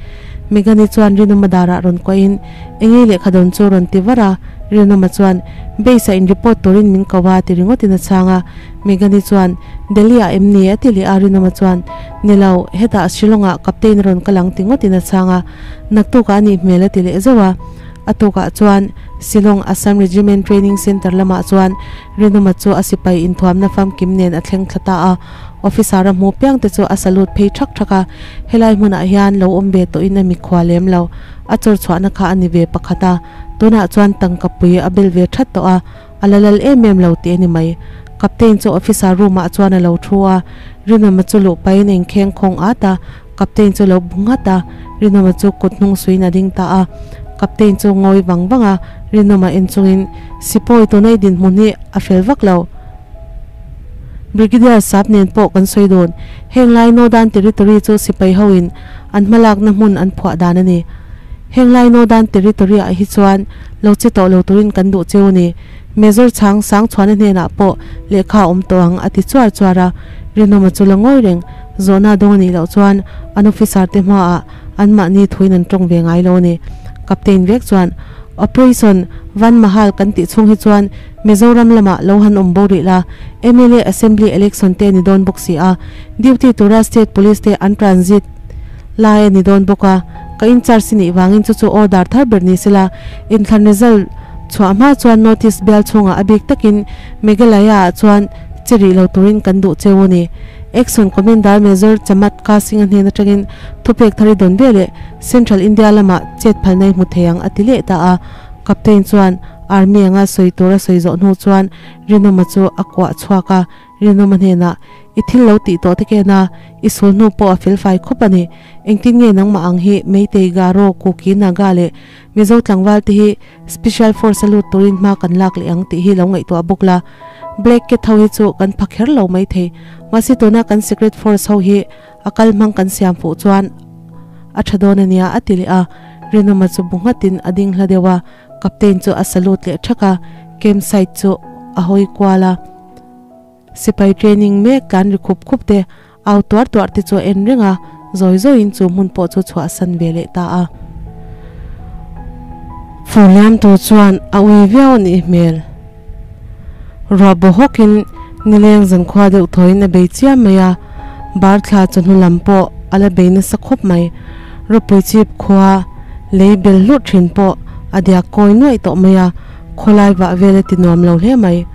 Megani chuan Rinawma darah rawn kuahin Engei lehkha dawn chu rawn ti var a, Rinawma chuan Base ah in report turin min ko a ti ringawtin a chhang a, Megani chuan Delhi ah em ni? a ti leh a, Rinawma chuan Ni lo, hetah Shillong ah Captain a rawn kal ang ti ngawtin a chhang a, Naktukah a nih hmel a ti leh zauh a. A tukah chuan Shillong Assam Regiment Training Centre lamah chuan Rinawma chu a sipai inthuamna famkim nen a thleng thla ta a. Officer a hmuh piang te chu a salute phei thak thak a, helai hmunah hian lo awm ve tawhin a mikhua lem lo. A chawr chhuahna kha a ni ve pakhat a, tunah chuan tangka pui a bel ve that tawh a, a la lal em em lo tih a ni mai. Captain chu officer room ah chuan a lo thu a, Rinawma chu luh pahin a inkheng khawng at a, Captain chu lo bu nghat a, Rinawma chu kut hnung suiin a ding ta a. Captain chu ngawi vang vang a, Rinawma en chungin, Sipawi tuna i dinhmun hi a fel vak lo. Brigadier Sap nen pawh kan sawi dawn. Heng lai Northern Territory chu sipai hoin an hmalakna hmun an phuah dan a ni. Heng lai Northern Territory ah hi chuan lo che tawh lo turin kan duh cheu a ni. Major Chhang Sangchhuana hnenah pawh lehkha a awm tawh ang a ti chuar chuar a. Rinawma chu la ngawi reng. Zawhna dawng a nih loh chuan an officer te hmaah anmahni thuin an tawng ve ngai lo a ni. Captain vek chuan Operation Van Mahal kan tih chhung hi chuan Mizoram lamah lo han awm bo rih la, mla Assembly Election te ni dawn bawk si a, duty tura State Police te an transit lai a ni dawn bawk a, ka in charge nih vangin chu chu order thar ber ni sela, inthlan result chhuah hma chuan notice bial chhungah a bik takin Meghalaya ah chuan che rih lo turin kan duh cheu a ni. Action Commander Major Chamat Ka Singh-a hnen atangin thupek thar i dawn ve leh Central India lamah chet phalna i hmu thei ang a ti leh ta a, Captain chuan. Army anga sawi tura sawi zawh hnu chuan Rinawma chu a kuah chhuak a, Rinawma hnenah, I thil lo tih tawh te ken a, i sul hnu pawh a fel fai khawp a ni. Engtin nge nangmah ang hi Meitei, Garo, Kuki, Naga leh Mizo tlangval te hi Special Force a lut turin hma kan lak leh ang tih hi lo ngaihtuah bawk la. Black Cat ho hi chu kan pha kher lo maithei. Mahse tuna kan Secret Force ho hi a kal hmang kan siam fuh chuan a tha dawn a nia a ti leh a. Rinawma chu bu nghatin a ding hla deuh a, Captain chu a salute leh thak a, camp site chu a hawi kual a. Sipai training mek tlan ri khup khup te, au tuar tuar te chu a en reng a, zawi zawiin chu hmun pawh chu chhuahsan ve leh ta a. Furliamtu chuan a ui viau a nih hmel. Ruah baw hawkin nileng zankhua deuh thawiin a bei chiam mai a, bar thla chawhnu lam pawh a la bei nasa khawp mai. Ropui chip khua lei bel hlut thin pawh a diak kawi nuaih tawh mai a, khawlai vah vel a ti nuam lo hle mai.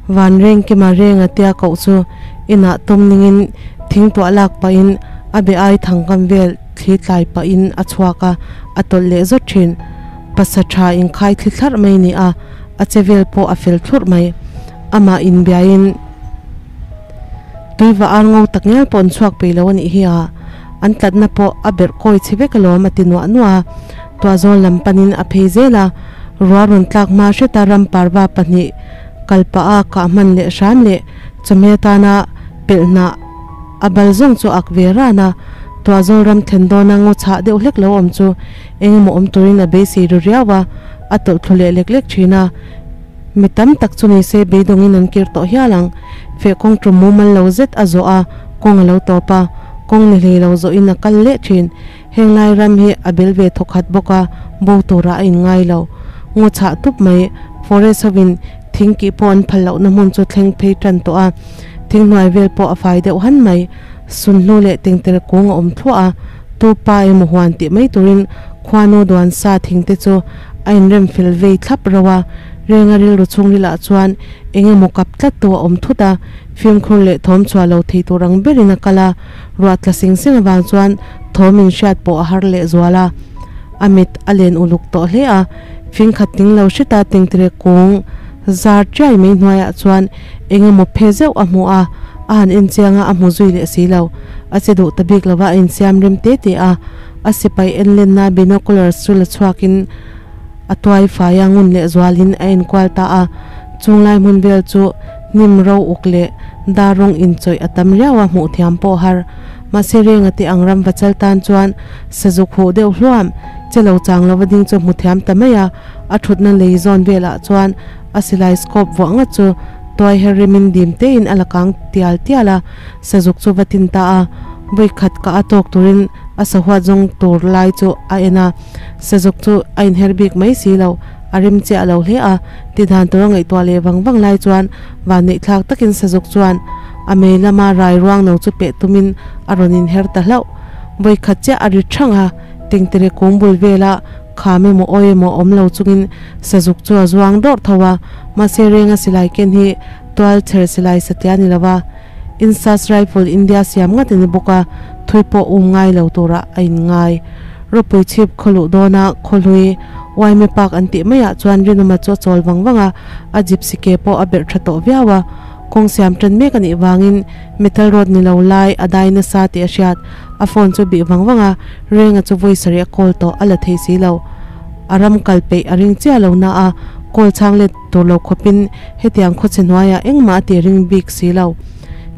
Van reng kima reng a tia koh chu inah tawm ningin thing tuah lak pahin a be ai thangkam vel thli tlai pahin a chhuak a, a tawlh leh zawt thin. Pasa tha inkhai thli thlarh mai ni a, a che vel pawh a fel thlurh mai. Amah inbiain tuiva ar ngo tak ngial pawh an chhuak peih lo a nih hi a, an tlatna pawh a berh kawi chhe vek alawm a ti nuah nuah a. Tuahzawl lam panin a phei zel a, ruah rawn tlak hma hreta ram parva pahnih kal pah a kah hman leh hram leh chawhmeh atana pelhna a bal zawng chu ak ve ran a. Tuahzawl ram thlen dawna ngaw chhah deuh hlek lo awm chu eng emaw awm turin a beisei ru riau a, a tawlh thlu leh lek lek thin a. Mi tam tak chu ni se beidawngin an kir tawh hial ang. Feh kawng tum mumal lo zet a zawh a, kawng a lo tawp a, kawng ni hlei lo zawhin a kal leh thin. Heng lai ram hi a bel ve thawkhat bawk a, bo turah a inngai lo. Ngaw chhah tup mai, forest hovin thing kih pawh an phal lohna hmun chu thleng phei tan tawh a, thing hnuai vel pawh a fai deuh han mai. Sunhlu leh tengtere kung a awm thluah a, tu pa emaw huan tih mai turin khuanu duan sa thing te chu a inrem fel vei thlap rauh a, renga rilru chhungrilah chuan eng emaw kap tlat tu a awm thut a, fimkhur leh thawm chhuah lo thei tur ang berin a kal a, ruah tla sing seng avang chuan thawm inhriat pawh a har leh zual a, a mit a len uluk tawh hle a, fing khat ting lo hreta tengtere kung zar chiai mai hnuaiah chuan eng emaw phe zeuh a hmu a, a han en chiang a, a hmu zui leh si lo. A che duh ta bik lova a insiam rem te te a, a sipai en lenna binoculars chu la chhuakin a tuai fai a, ngun leh zualin a enkual ta a. Chunglai hmun vel chu hnim ro uk leh dar rawng inchawih a tam riau a, hmuh thiam pawh har. Mahse renga te ang ram vachal tan chuan sazuk huh deuh hluam che lo chang lova ding chu hmu thiam ta mai a, a thutna lei zawn velah chuan a silai scope vuah ngat chu tuai her rimin dim tein a la kang tial tial a, sazuk chu va tin ta a, vawi khat ka a tawk turin a sahuat zawng tur lai chu a en a, sazuk chu a inher bik mai si lo, a rim chiah lo hle a, tidan tur a ngaihtuah leh vang vang lai chuan vanneih thlak takin sazuk chuan a mei lama rai ruang no chu peh tumin a rawn inher ta hlauh. Vawi khat chiah a ri thang a, tengtere kung bul vela Kham emaw awi emaw awm lo chungin sazuk chu a zuang dawrh tho a, mahse renga silai ken hi tual chher silai satliah a ni lo a, Insas rifle India siam ngat a ni bawk a, thui pawh um ngai lo turah a inngai. Ropui chhip khaw luh dawna khawhlui Waime Park an tih maiah chuan Rinawma chu a chawl vang vang a, a gypsy ke pawh a berh tha tawh viau a, kawng siam tan mek a nih vangin metal road ni lo lai a dai nasa tih a hriat. A phone chu bih vang vang a, Renga chu vawi sarih a call tawh a la thei si lo. A ram kal peih a ring chiah lo na a, call chhang let tur lo khawpin hetiang khawchhe hnuaiah engmah a ti ring bik si lo.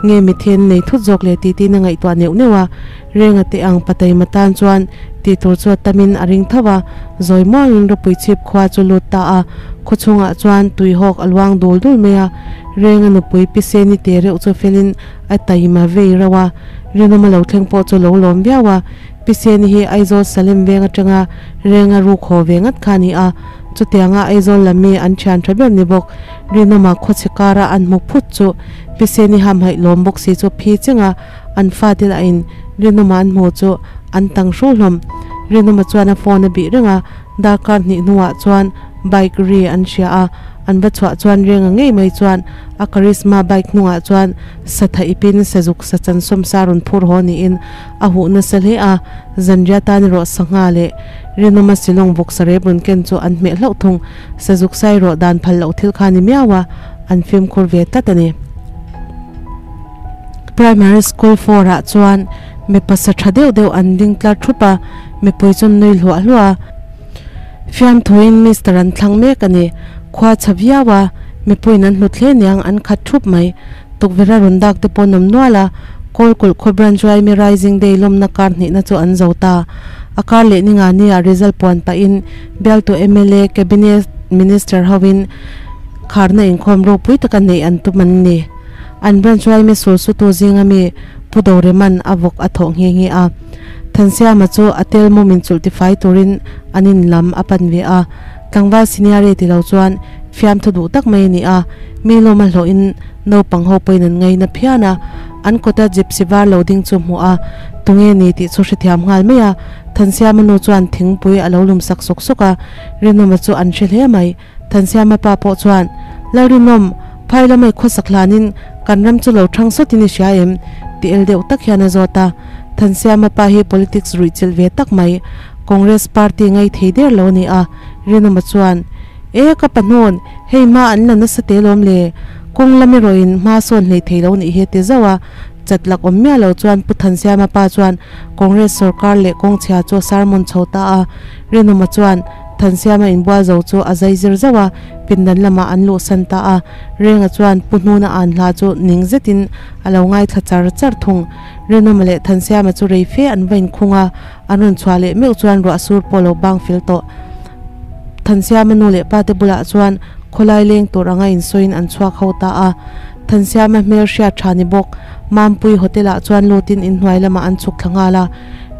Nge mithen nei thut zawk leh tih tiin a ngaihtuah neuh neuh a, Renga te ang pataima tan chuan tih tur chu a tamin a ring tho a, zawi muangin ropui chhip khua chu lut ta a, khawchhungah chuan tuihawk a luang dul dul mai a, Renga nupui Piseni te reuh chu felin a taima vei reuh a. Rinawma lo thleng pawh chu lo lawm viau a, Piseni hi Aizawl Salem veng atanga Renga ruk haw ve ngat kha a ni a, chutianga Aizawl lam mi an thian tha ber ni bawk. Rinawma khawchhe kara an hmu phut chu Piseni hamhaih lawm bawk si chu phi chenga an fate lah in Rinawma an hmu chu an tang hru hlawm. Rinawma chuan a phone a bih reng a, darkar hnih hnuah chuan bike ri an hria a, An va chhuah chuan Renga ngei mai chuan a Karizma bike hnungah chuan satha ipin sazuk sachan sawmsa rawn phur haw niin a huh nasa hle a, zanriah tan erawh sangha leh rinawma silawng vawksa rep rawn ken chu an hmeh hlauh thung. Sazuk sai erawh dan phal loh thil kha ni miau a, an fimkhur ve tlat a ni. Primary School 4 ah chuan mipa sa tha deuh deuh an ding tlar thup a, mipui chu an nui hluah hluah a. Fiamthuin Mister an thlang mek a ni. Khua chha viau a, mipuiin an hlut hle niang an khat thup mai. Tukverh a rawn dak te pawh an awm nual a, Kawlkulh khaw Branch Yma Rising Day lawmna kar hnihna chu an zo ta. A kar leh ni nga nia result puan pahin bialtu mla, Cabinet Minister hoin kharna inkhawm ropui taka neih an tum an ni. An Branch Yma sulsutu zinga mi Pu Doreman a vawk a thawh nghe nghe a. Thansiama chu a tel mum in chulh tifai turin an in lam a pan ve a. Tlangval senior ti lo chuan fiamthu duh tak mai a ni a, mi lawm a hlawhin naupang ho pawhin an ngaina phian a. An kawta gypsy var lo ding chu hmuh a, tunge ni tih chu hrethiam nghal mai a. Thansiama nu chuan thingpui a lo lum sak sawk sawk a, Rinawma chu an hre hle mai. Thansiama pa pawh chuan, Lalrinawm, phai lamai khawsak hlanin kan ram chu lo thang sawtin i hria em? ti el deuh tak hian a zawt a. Thansiama pa hi politics ruihchilh ve tak mai, Congress party ngai thei der lo a ni a. Rinawma chuan, E ka pahnawn, hei hma an la nasa te lawm le, kawng lam erawhin hma sawn hlei thei lo nih hi a ti zauh a. Chat lak awm miah lo chuan Pu Thansiama pa chuan Congress sorkar leh kawngchhia chu a sermon chho ta a. Rinawma chuan, Thansiama inbual zo chu a zai zir zauh a, pindan lamah an luhsan ta a. Renga chuan Pu Hnuna an hla chu ning zetin a lo ngaithla char char thung. Rinawma leh Thansiama chu rei fe an va inkhung a, an rawn chhuah leh meuh chuan ruah sur pawh lo bang fel tawh. Thansiama nu leh pa te bulah chuan khawlai leng tur anga insawiin an chhuak ho ta a. Thansiama hmel hriat tha ni bawk Mampui Hotel ah chuan lutin inhnuai lamah an chhuk thla nghal a.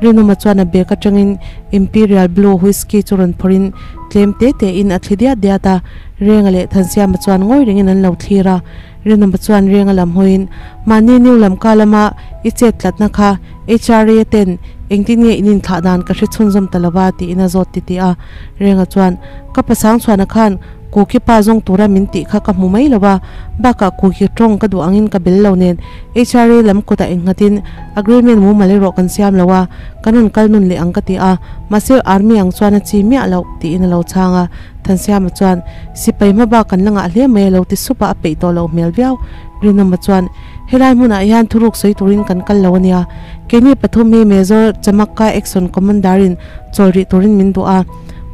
Rinawma chuan a bag atangin Imperial Blue Whisky chu rawn phawrhin tlem te te in a thli diat diat a, Renga leh Thansiama chuan ngawi rengin an lo thlir a. Rinawma chuan Renga lam hawiin, Mahni New Lamka lama i chet tlatna kha HRA ten engtin nge in inthlah dan ka hre chhunzawm ta lova tiin a zawt titih a. Renga chuan, Ka pasang chhuana khan Kuki pa zawng tura min tih kha ka hmu mai lo a, bakah Kuki tawng ka duh angin ka bel lo nen HRA lam kutah innghatin agreement mumal erawh kan siam lo a, kan rawn kal nun leh ang ka ti a, mahse army ang chuan a chi miah loh tiin a lo chhang a, Thansiama chuan sipai hma bak kan la ngah hle mai a lo ti sup a, a peih tawh loh hmel viau. Rinawma chuan helai hmunah hian thuruk sawi turin kan kal lo a nia, keini pathum hi Major Chamakka Action Commander in chawl rih turin min duh a,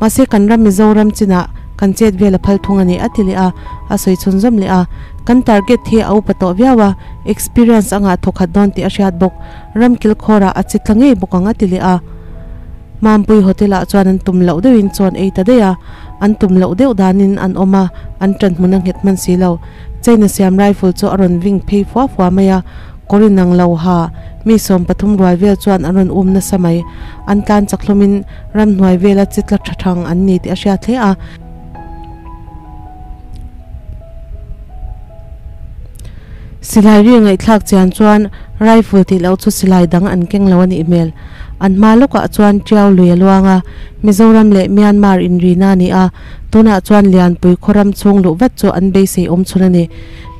Mahse kan ram Mizoram chinah kan chet vel a phal thung a ni a ti leh a, a sawi chhunzawm leh a. Kan target hi a upa tawh viau a, experience a ngah thawkhat dawn tih a hriat bawk. Ram kilkhawrah a che tla ngei bawk ang a ti leh a. Mampui Hotel ah chuan an tum loh deuhin chawn ei ta daih a, an tum loh deuh danin an awm a, an ṭan hmun a nghet hman si lo. China siam rifle chu a rawn ving phei fua fua mai a, kawr inang lo ha mi 13 rual vel chuan an rawn um nasa mai. An tlan chak hlawmin Ramhnuai vela chi tla tha thang an ni tih a hriat hle a. Silai ri ngaihthlak chian chuan rifle tih loh chu silai dang an keng lo a nih hmel. An hma lawkah chuan Tiau lui a luang a, Mizoram leh Myanmar inrina a ni a, tunah chuan Lianpui khaw ram chhung luh vat chu an beisei awm chhun a ni.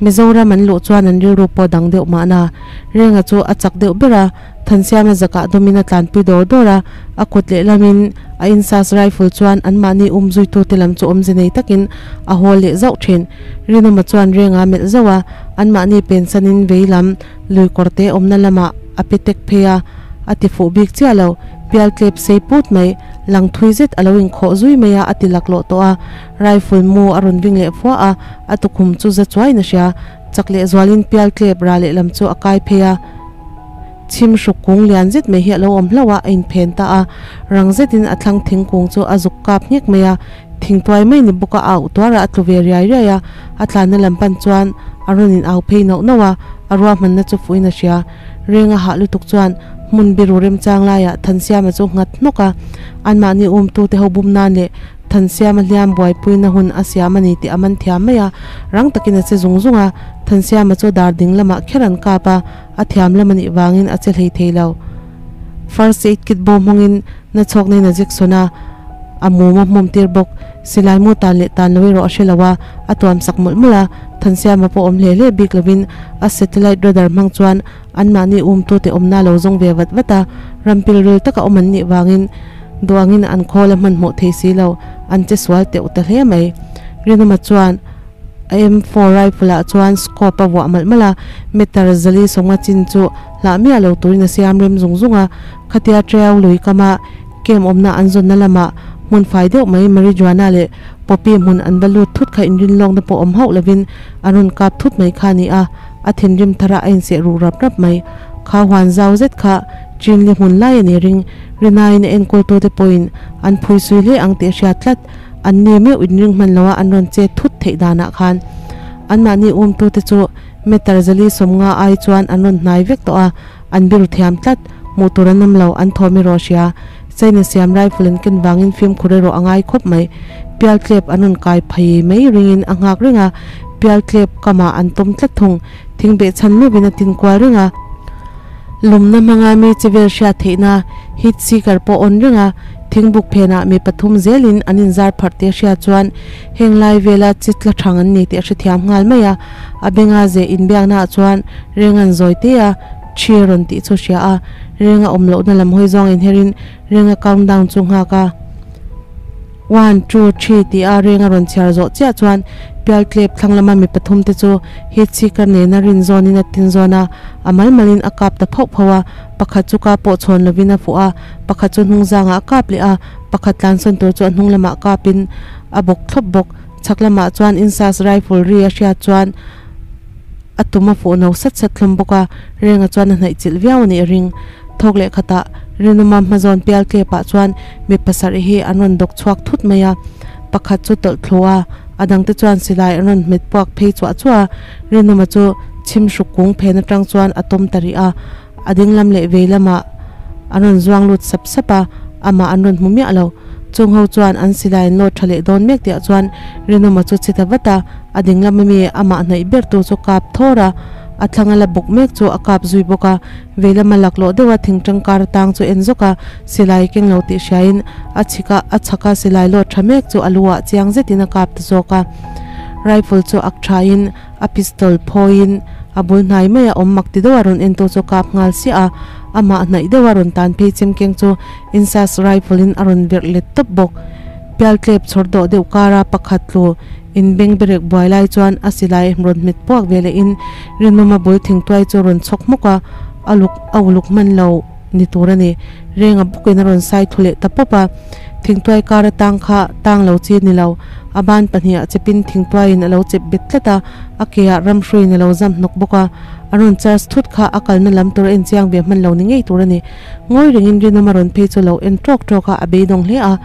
Mizoram an luh chuan an rilru pawh dang deuh mahna. Renga chu a chak deuh ber a. Thansiama zakah dawmin a tlanpui dawr dawr a, a kut lehlamin a insas rifle chuan anmahni um zuitute lam chu awmze nei takin a hawl leh zauh thin. Rinawma chuan renga a melh zauh a, anmahni pensanin vei lam lui kawrte awmna lamah a pe tek phei a, a ti fuh bik chiah lo. Pial tlep sei put mai, lang thui zet a lo inkhawh zui mai a, a ti laklawh tawh a. Rifle mu a rawn ving leh fua a, a tukhum chu za chuaiin a hria. Chak lehzualin pial tlep ra lehlam chu a kai phei a. Chhim hruk kung lian zet mai hi a lo awm hlauh a, a inphen ta a. Rang zetin a thlang thingkung chu a zuk kap nghek mai a, thingtuai mai ni bawk a au tuar a, a tlu ve riai riai a. A tlanna lam pan chuan a rawn in au phei nauh nauh a, a ruahmanna chu fuhin a hria. Renga hah lutuk chuan hmun biru remchang laiah Thansiama chu nghat hnawk a, anmahni umtute ho bum nan leh Thansiama hliam buaipuina hun a siam a ni tih a man thiam mai a, rang takin a che zung zung a. Thansiama chu dar ding lamah kher an kap a. A thiam lam a nih vangin a che hlei thei lo. First aid kit bawm hawngin na chhawk nen a Jackson a, A mum a hmawm tir bawk. Silai mu tan leh tan lo erawh a hre lo a, a tuam sak mawlh mawlh a. Thansiama pawh awm hle hle bik lovin a satellite radar hmang chuan anmahni umtute awmna a lo zawng ve vat vat a. Ram pilril taka awm an nih vangin duangin an khawl a hmanhmawh thei si lo, an che sual teuh ta hle mai. Rinawma chuan. A M4 rifle ah chuan scope a vuah malh malh a, meter zali sawnga chin chu hlah miah lo turin a siam rem zung zung a. Khatia Triau lui kama camp awmna an zawnna lamah hmun fai deuh mai marijuana leh poppy hmun an va lut thut kha inrin lawkna pawh awm hauh lovin an rawn kap thut mai kha a ni a, a thinrim thar a a inseh ruh rap rap mai. Kha huan zau zet kha Chinli hmun lai a ni ring, rinaiin a enkawltute pawhin an phuisui hle ang tih a hriat tlat. An ni meuh inring hman loa an rawn che thut theih danah khan anmahni umtute chu meter zali sawmnga ai chuan an rawn hnai vek tawh a, an biru thiam tlat. Hmuh tur an awm lo, an thawm erawh a hria. China siam rifle an ken vangin fimkhur erawh a ngai khawp mai. Pial tlep an rawn kai phei mai ringin a nghak reng a, pial tlep kamah an tawm tlat thung. Thingbeh chhan meuhin a tin kual reng a. Lumna hmanga mi chi vel hriat theihna heat seeker pawh awn reng a, thingbuk phenah mi pathum zelin an inzar pharh tih a hriat chuan heng lai vela chi tla thang an ni tih a hrethiam nghal mai a. A benga zeh inbiaknaah chuan reng an zawi te a, thi rawn tih chu hria a, renga awm lohna lam hawi zawng inherin renga countdown chu nghak a. One, two, three tih a reng a rawn chhiar zawh chiah chuan pial tlep thlang lama mi pathum te chu heat seeker nena rin zawnin a tin zawn a, a mal malin a kap ta phauh phauh a, pakhat chu ka pawh chhawn lovin a fuh a, pakhat chu hnung zangah a kap leh a, pakhat tlansawn tur chu a hnung lamah kapin a bawk thlawp bawk. Chhak lamah chuan insas rifle ri a hriat chuan a tum a fuh no sat sat hlawm bawk a, renga chuan a hnaih chilh viau a nih a ring. Thawk leh khatah Rinawma hmazawn pial tlepah chuan mi pasarih hi an rawn dawk chhuak thut mai a, pakhat chu tawlh thlu a, a dangte chuan silai an rawn hmet puak phei chuah chuah a, Rinawma chu chhim hruk kung phen atang chuan a tawm ta rih a, a ding lam leh vei lamah an rawn zuang lut sap sap a, amah an rawn hmu miah lo. Chung ho chuan an silai an lawt tha leh dawn mek tihah chuan Rinawma chu chita vat a, a ding lam ami amah hnaih ber tu chu kap thawr a, a thlang a la bawk mek chu a kap zui bawk a, vei lama laklawh deuha thing tangkar atang chu en zawk a, silai keng lo tih hriain a chhik a, a chhak a silai lawt tha mek chu a lu ah chiang zetin a kap ta zawk a. Rifle chu ak thain a pistol phawiin a bul hnai mai a awm mak ti deuha rawn en tu chu kap nghal siah a, amah hnaih deuha rawn tan phei chem keng chu Insas rifle in a rawn verh let tawp bawk. Pial tlep chhawr dawh deuh kara pakhat tlu in beng berek buai lai chuan a silai rawn hmet puak ve leh in Rinawma bul thingtuai chu rawn chhawk hmawk a, a luk a uluk hman lo ni tur a ni. Renga bawkin a rawn sai thu leh ta pawp a. Thingtuai kara tang kha tang lo chi ni lo, a ban pahnih ah chepin thingtuaiin a lo chep bet tlat a, a ke ah ramhruiin a lo zam hnawk bawk a. A rawn charge thut kha a kalna lam tur a enchiang ve hman lo ni ngei tur a ni. Ngawi rengin Rinawma rawn phei chu lo en tawk tawk a, a beidawng hle a.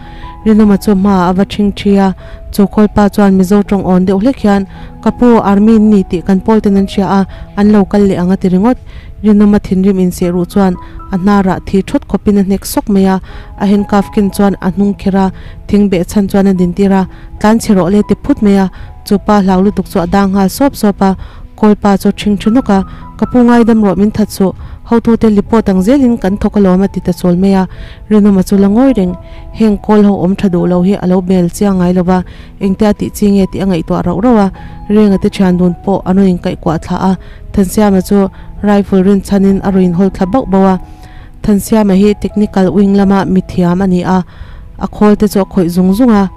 Rinawma chu hmaah a va ṭhing ṭhi a, chu khawlpa chuan Mizo ṭawng awn deuh hlek hian, Ka pu, Army in ni tih kan pawl ten an hria a, an lo kal leh ang a ti ringawt. Rinawma thinrim inseh ruh chuan a hnarah thi ṭhawt khawpin a hnek sawk mai a, a handcuff ken chuan a hnung kher a, thing beh chhan chuan a dintir a, Tlan chhe rawh le ti phut mai a, chu pa hlau lutuk chu a dang nghal sawp sawp a, Kawlpa chu ṭhing ṭhi nawk a, Ka pu ngaidam rawh min that suh, hotute lipawt ang zelin kan thawk alawm a ti ta chawl mai a, Rinawma chu la ngawi reng. Heng kawl ho awm tha duh lo hi a lo bel chiang ngai lo va, engtia tih chi nge tih a ngaihtuah rauh rauh a, Renga te thian dun pawh an rawn inkaih kuah thla a, Thansiama chu rifle rin chhanin a rawn inhawl thla bauh bauh a. Thansiama hi technical wing lama mithiam a ni a, a khawl te chu a khawih zung zung a.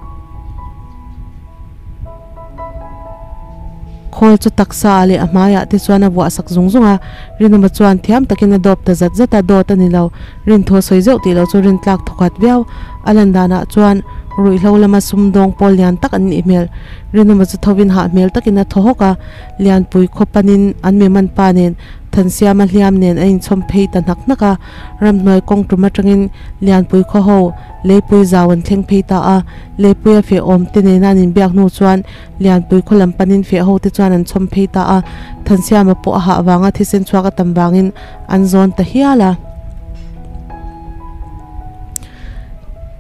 Khawl chu taksa ah leh a hmaiah te chuan a vuah sak zung zung a, Rinawma chuan thiam takin a dawp ta zat zat a, dawt a ni lo, Rinthaw sawi zeuh tih loh chu rin tlak thawkhat viau. A lan danah chuan ruihhlo lama sumdawng pawl lian tak an nih hmel. Rinawma chu thovin hah hmel takin a thaw hawk a, Lianpui khaw panin an mi man pa nen Thansiama hliam nen a inchhawm phei ta hnak hnak a, ramhnuai kawng tum atangin Lianpui khaw ho leipui zau an thleng phei ta a, Leipuia feh awm te nena an inbiak hnu chuan Lianpui khaw lam panin feh ho te chuan an chhawm phei ta a, Thansiama pawh a hah vanga thisen chhuak a tam vangin an zawn ta hial a.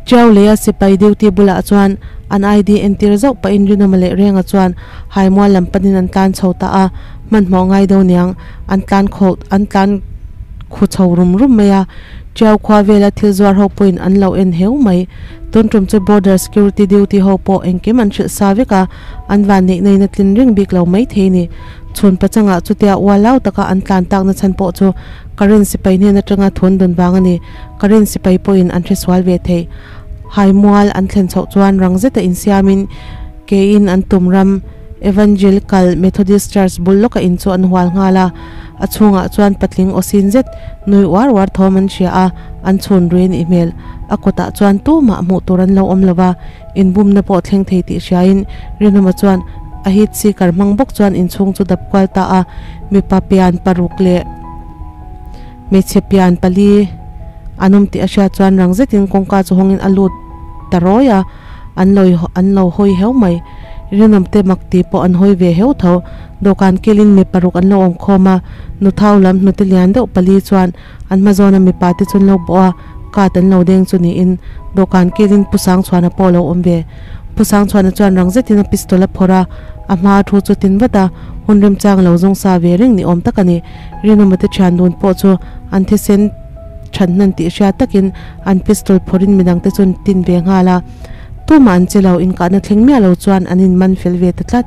Chiau leia sipai duty bulah chuan an ID entir zauh pahin Rinawma leh Renga chuan Haimual lam panin an tlan chho ta a, hmanhmawh ngai deuh niang an tlan kho an tlan khu chho rum rum mai a. Tiau khua vela thil zuar ho pawhin an lo en heu mai. Tun tum chu Border Security duty ho pawh engkim an hrilh sa vek a, an van neih naiin a tlin reng bik lo maithei ni. Chhun pachangah chutia ualau taka an tlan takna chhan pawh chu Karen sipai hnen atanga thun dun vang a ni. Karen sipai pawhin an hresual ve thei. Haimual an thlen chhoh chuan rang zeta insiamin keiin an tum ram Evangelical Methodist Church bul lawka in chu an hual nghal a. A chhungah chuan patling aw sin zet nui uar uar thawm an hria a, an chhun rui a nih hmel. A kawtah chuan tumah hmuh tur an lo awm lo va, inbumna pawh thleng thei tih hriain Rinawma chuan a heat seeker hmang bawk chuan inchhung chu dap kual ta a, mipa pian paruk leh hmeichhe pian pali an awm tih a hriat chuan rang zetin kawngka chu hawngin a lut ta rawi a, an lo an lo hawi heu mai. Rinawmte mak tih pawh an hawi ve heu tho. Dawhkan kilin mi paruk an lo awm khawm a, nuthau lam hnute lian deuh pali chuan an hma zawna mipa te chu an lo bawh a, card an lo deng chu niin dawhkan kilin Pu Sangchhuana pawh a lo awm ve. Pu Sangchhuana chuan rang zetin a pistol a phawrh a, a hma a thu chu tin vat a, hun remchang lo zawng sa ve reng ni awm tak a ni. Rinawma te thian dun pawh chu an thisen than hnan tih hriat takin an pistol phawrhin midang te chu an tin ve nghal a. Tumah an che lo, inkahna thleng miah lo chuan an inman fel ve ta tlat.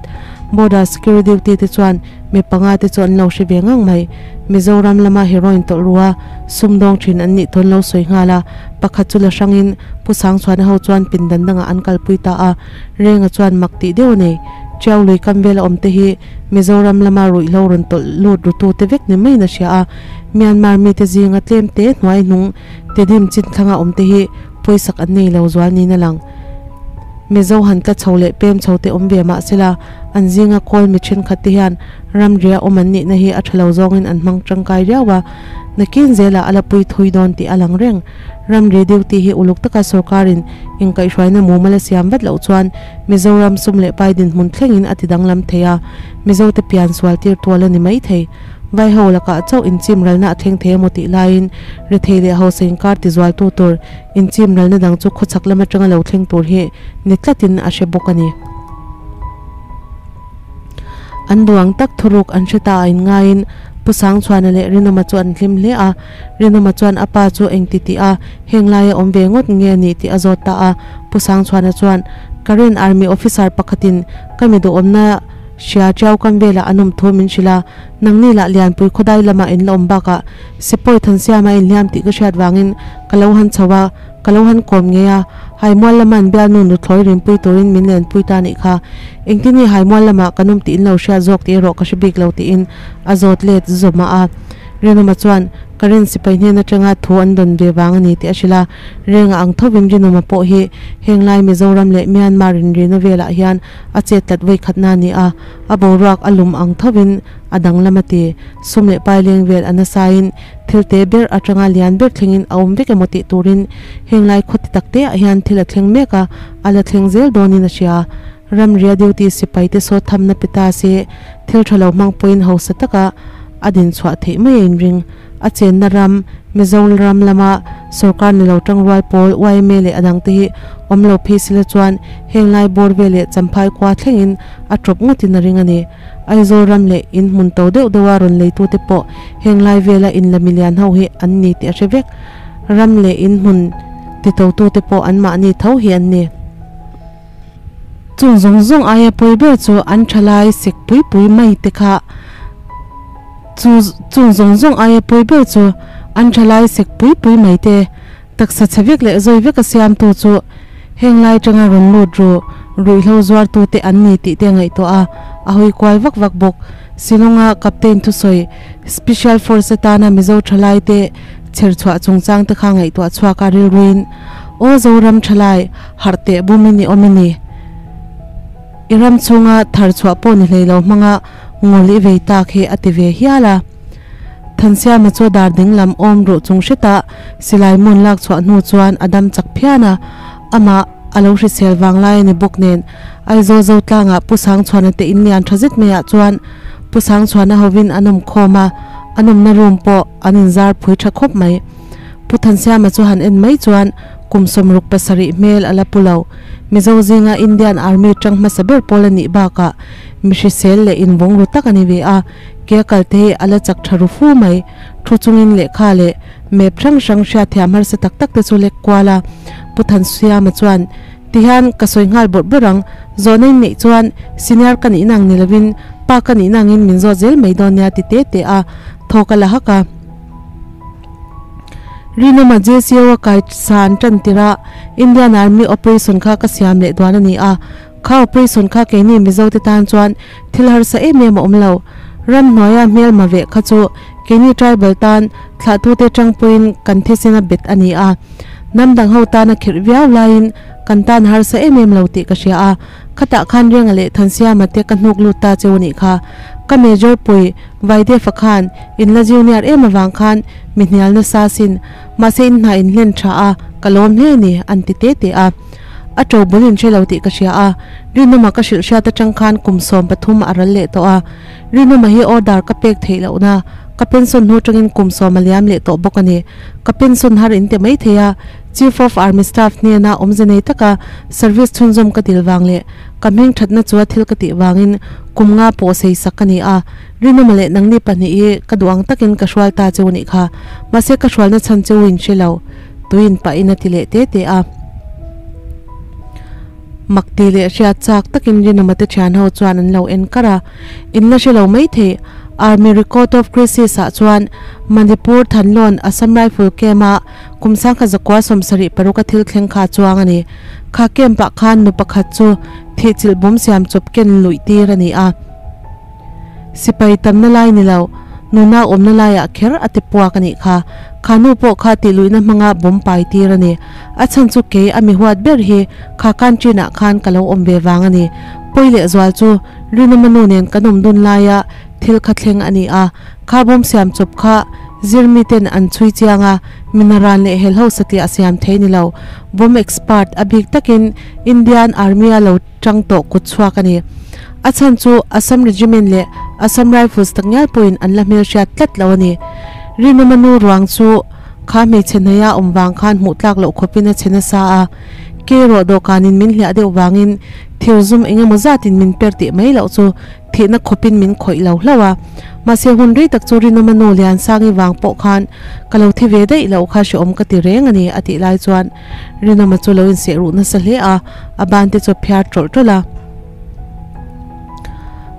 Border security duty te chuan mi panga te chu an lo hre ve ngang mai. Mizoram lama heroin tawlh rua sumdawng thin an nih tawn lo sawi nghal a, pakhat chu la hrangin Pu Sangchhuana ho chuan pindan dangah an kalpui ta a, Renga chuan mak tih deuh a nei. Tiau lui kam vela awm te hi Mizoram lama ruihhlo rawn tawlh lut rutu te vek ni maiin a hria a, Myanmar mite zinga tlem te hnuai hnung Tedim chin thlanga awm te hi pawisak an nei lo zual niin a lang. Mizo han tla chho leh pem chho te awm ve mah sela, an zinga kawl mi thenkhat te hian ramria awm an nihna hi a tha lo zawngin an hmang tangkai riau a, nakin zelah a la pui thui dawn tih a lang reng. Ramri duty hi uluk taka sorkarin inkaihhruaina mumal a siam vat loh chuan Mizoram sum leh pai dinhmun thlengin a ti danglam thei a, Mizote pian sual tir tual a ni mai thei. Vaiho lakah chauh inchimralna a thleng thei emaw tih laiin rethei leh hausa inkar tizualtu tur inchimralna dang chu khawchhak lam atanga lo thleng tur hi ni tlatin a hre bawk a ni. An duang tak thuruk an hre ta a inngaiin Pu Sangchhuana leh Rinawma chu an hlim hle a. Rinawma chuan a pa chu engti tih a, heng laia awm ve ngawt nge a nih tih a zawt ta a. Pu Sangchhuana chuan, Karen Army officer pakhatin ka mi duhawmna hria Tiau kam velah an awm thu min hrilh a, Nangni lah Lianpui khawdai lamah in la awm bakah Sipawi Thansiama a inhliam tih ka hriat vangin ka lo han chho a, ka lo han kawm ngei a, Haimual lama an bialnu nuthlawi rinpui turin min lenpui ta nih kha. Engtin nge Haimual lamah kan awm tih in lo hriat zawk tih erawh ka hre bik lo tiin a zawt let zawm a. Rinawma chuan Karen sipai hnen atanga thu an dawn ve vang a ni tih a hrilh a, Renga ang thovin Rinawma pawh hi henglai Mizoram leh Myanmar inrina velah hian a chet tlat vawikhatna a ni a. A boruak a lum ang thovin a danglam a ti. Sum leh pai leng vel a nasain thil te ber atanga lian ber thlengin a awm vek emaw tih turin heng lai khaw ti tak te ah hian thil a thleng mek a, a la thleng zel dawnin a hria. Ramria duty sipai te saw thamna pe ta se thil tha lo hmang pawhin hausa taka a din chhuah theih mai a inring. A chenna ram, Mizoram lama sorkar ni lo tangrual pawl, yma leh a dangte hi awm lo phei sila chuan heng lai bawr vel leh champhai khua thlengin a tawp ngawtin a ring a ni. Aizawl ram leh in hmun to deuh deuha rawn leitute pawh heng lai vela in la milian ho hi an ni tih a hre vek. Ram leh in hmun titotute pawh anmahni tho hi an ni. Chung zawng zawng aia pawi ber chu an thalai sek pui pui mai te kha chu chung zawng zawng aia pawi ber chu an thalai sek pui pui mai te taksa chhe vek leh zawi veka siamtu chu heng lai tanga rawn lut ru ruihhlo zuartu te an ni tih te ngaihtuah a a hawi kual vak vak bawk. Shillong-a Captain thusawi Special Force atana Mizo thalai te chherchhuah chungchang te kha ngaihtuah chhuak a rilruin Aw Zoram thalai, harh teh bum in i awm i ni. I ram chhunga thar chhuah pawh ni hlei lo hmanga ngul i vei tak hi a ti ve hial a. Thansiama chu dar ding lam awm ruh chung hretah silai mun lak chhuah hnu chuan a dam chak phian a, amah a lo hrisel vang lai a ni bawk nen Aizawl Zotlangah Pu Sangchhuana te in lian tha zet maiah chuan Pu Sangchhuana hovin an awm khawm a, an awmna room pawh an inzar phui tha khawp mai. Pu Thansiama chu han en mai chuan. Kum 67 hmel a la pu lo. Mizo zinga Indian Army tang hmasa ber pawl a nih bakah mi hrisel leh invawng ru tak a ni ve a, ke a kal te hi a la chak tha ru fu mai. Thu chungin lehkha leh map hrang hrang hriatthiam harsa tak tak te chu lek kual a. Pu Thansiama chuan, Tihian ka sawi nghal bawrh bawrh ang, zawhna in neih chuan senior ka nihna ang ni lovin pa ka nihna angin min zawt zel mai dawn nia ti te te a, thaw ka la hak a. Rinawma JCO a kai san tan tirh a Indian Army operation kha ka siam leh duan a ni a, kha operation kha keini Mizo te tan chuan thil harsa em em a awm lo. Ramhnuaia hmelma veh kha chu keini tribal tan thlahtute tangpuiin kan thisena bet a ni a, hnam dang ho tana khirh viau laiin kan tan harsa em em lo tih ka hria a, khatah khan Renga leh Thansiama te ka hnuk lut ta cheu a nih kha. Ka major pui Vaidefa khan in la junior em avang khan mi hnial nasa sin, mahse in hna in hlen tha a, ka lawm hle a ni, an ti te te a. A to bul in hre lo tih ka hria a, Rinawma ka hrilh hriat atang khan kum 13 a ral leh tawh a. Rinawma hi order ka pek theih lohna, ka pension hnu tangin kum 10 a liam leh tawh bawk a ni. Ka pension har in ti mai thei a, Chief of Army Staff hnena awmze nei taka service chhunzawm ka dil vang leh ka hming thatna chua thil ka tih vangin kum nga pawh sei sak ka ni a, Rinawma leh nangni pahnih hi ka duh ang takin ka hrual ta cheu nih kha, mahse ka hrualna chhan cheu in hre lo, tuin pahin a ti leh te te a. Mak ti leh hriat chak takin Rinawma te thian ho chuan an lo en kar a, in la hre lo mai thei, Army Record of Crisis ah chuan Manipur Thanlawn Assam Rifle Camp a Kum 1976 a thil thleng kha chuang a ni. Kha camp ah khan nu pakhat chu thihchilh bawm siam chawp ken luih tir a ni a. Sipai tamna lai ni lo, nuna awmna laiah kher a ti puak a nih kha. Kha nu pawh kha tih luihna hmanga bawm pai tir a ni. A chhan chu kei a mi huat ber hi kha canteen ah khan ka lo awm ve vang a ni. Pawi leh zual chu Rinawma nu nen kan awm dun laia thil kha thleng a ni a. Kha bawm siam chawp kha zirmi ten an chhui chiang a, minaran leh helho satliah siam thei ni lo. Bomb expert a bik takin Indian Army a lo tang tawh kut chhuak a ni. A chhan chu Assam Regiment leh Assam Rifles takngial pawhin an la hmelhriat tlat lo a ni. Rinawma nu ruang chu kha hmeichhe hnaia awm vang khan hmuh tlak loh khawpin a che nasa a, ke erawh dawhkanin min hliah deuh vangin thir zum engemaw zatin min per tih mai loh chu Thihna khawpin min khawih lo hlauh a, mahse hun rei tak chu Rinawma nu Liansangi vang pawh khan ka lo thi ve daih loh kha hreawm ka ti reng a ni a tih lai chuan Rinawma chu lo inseh ruh nasa hle a, a ban te chu a phiar tawlh tawlh a.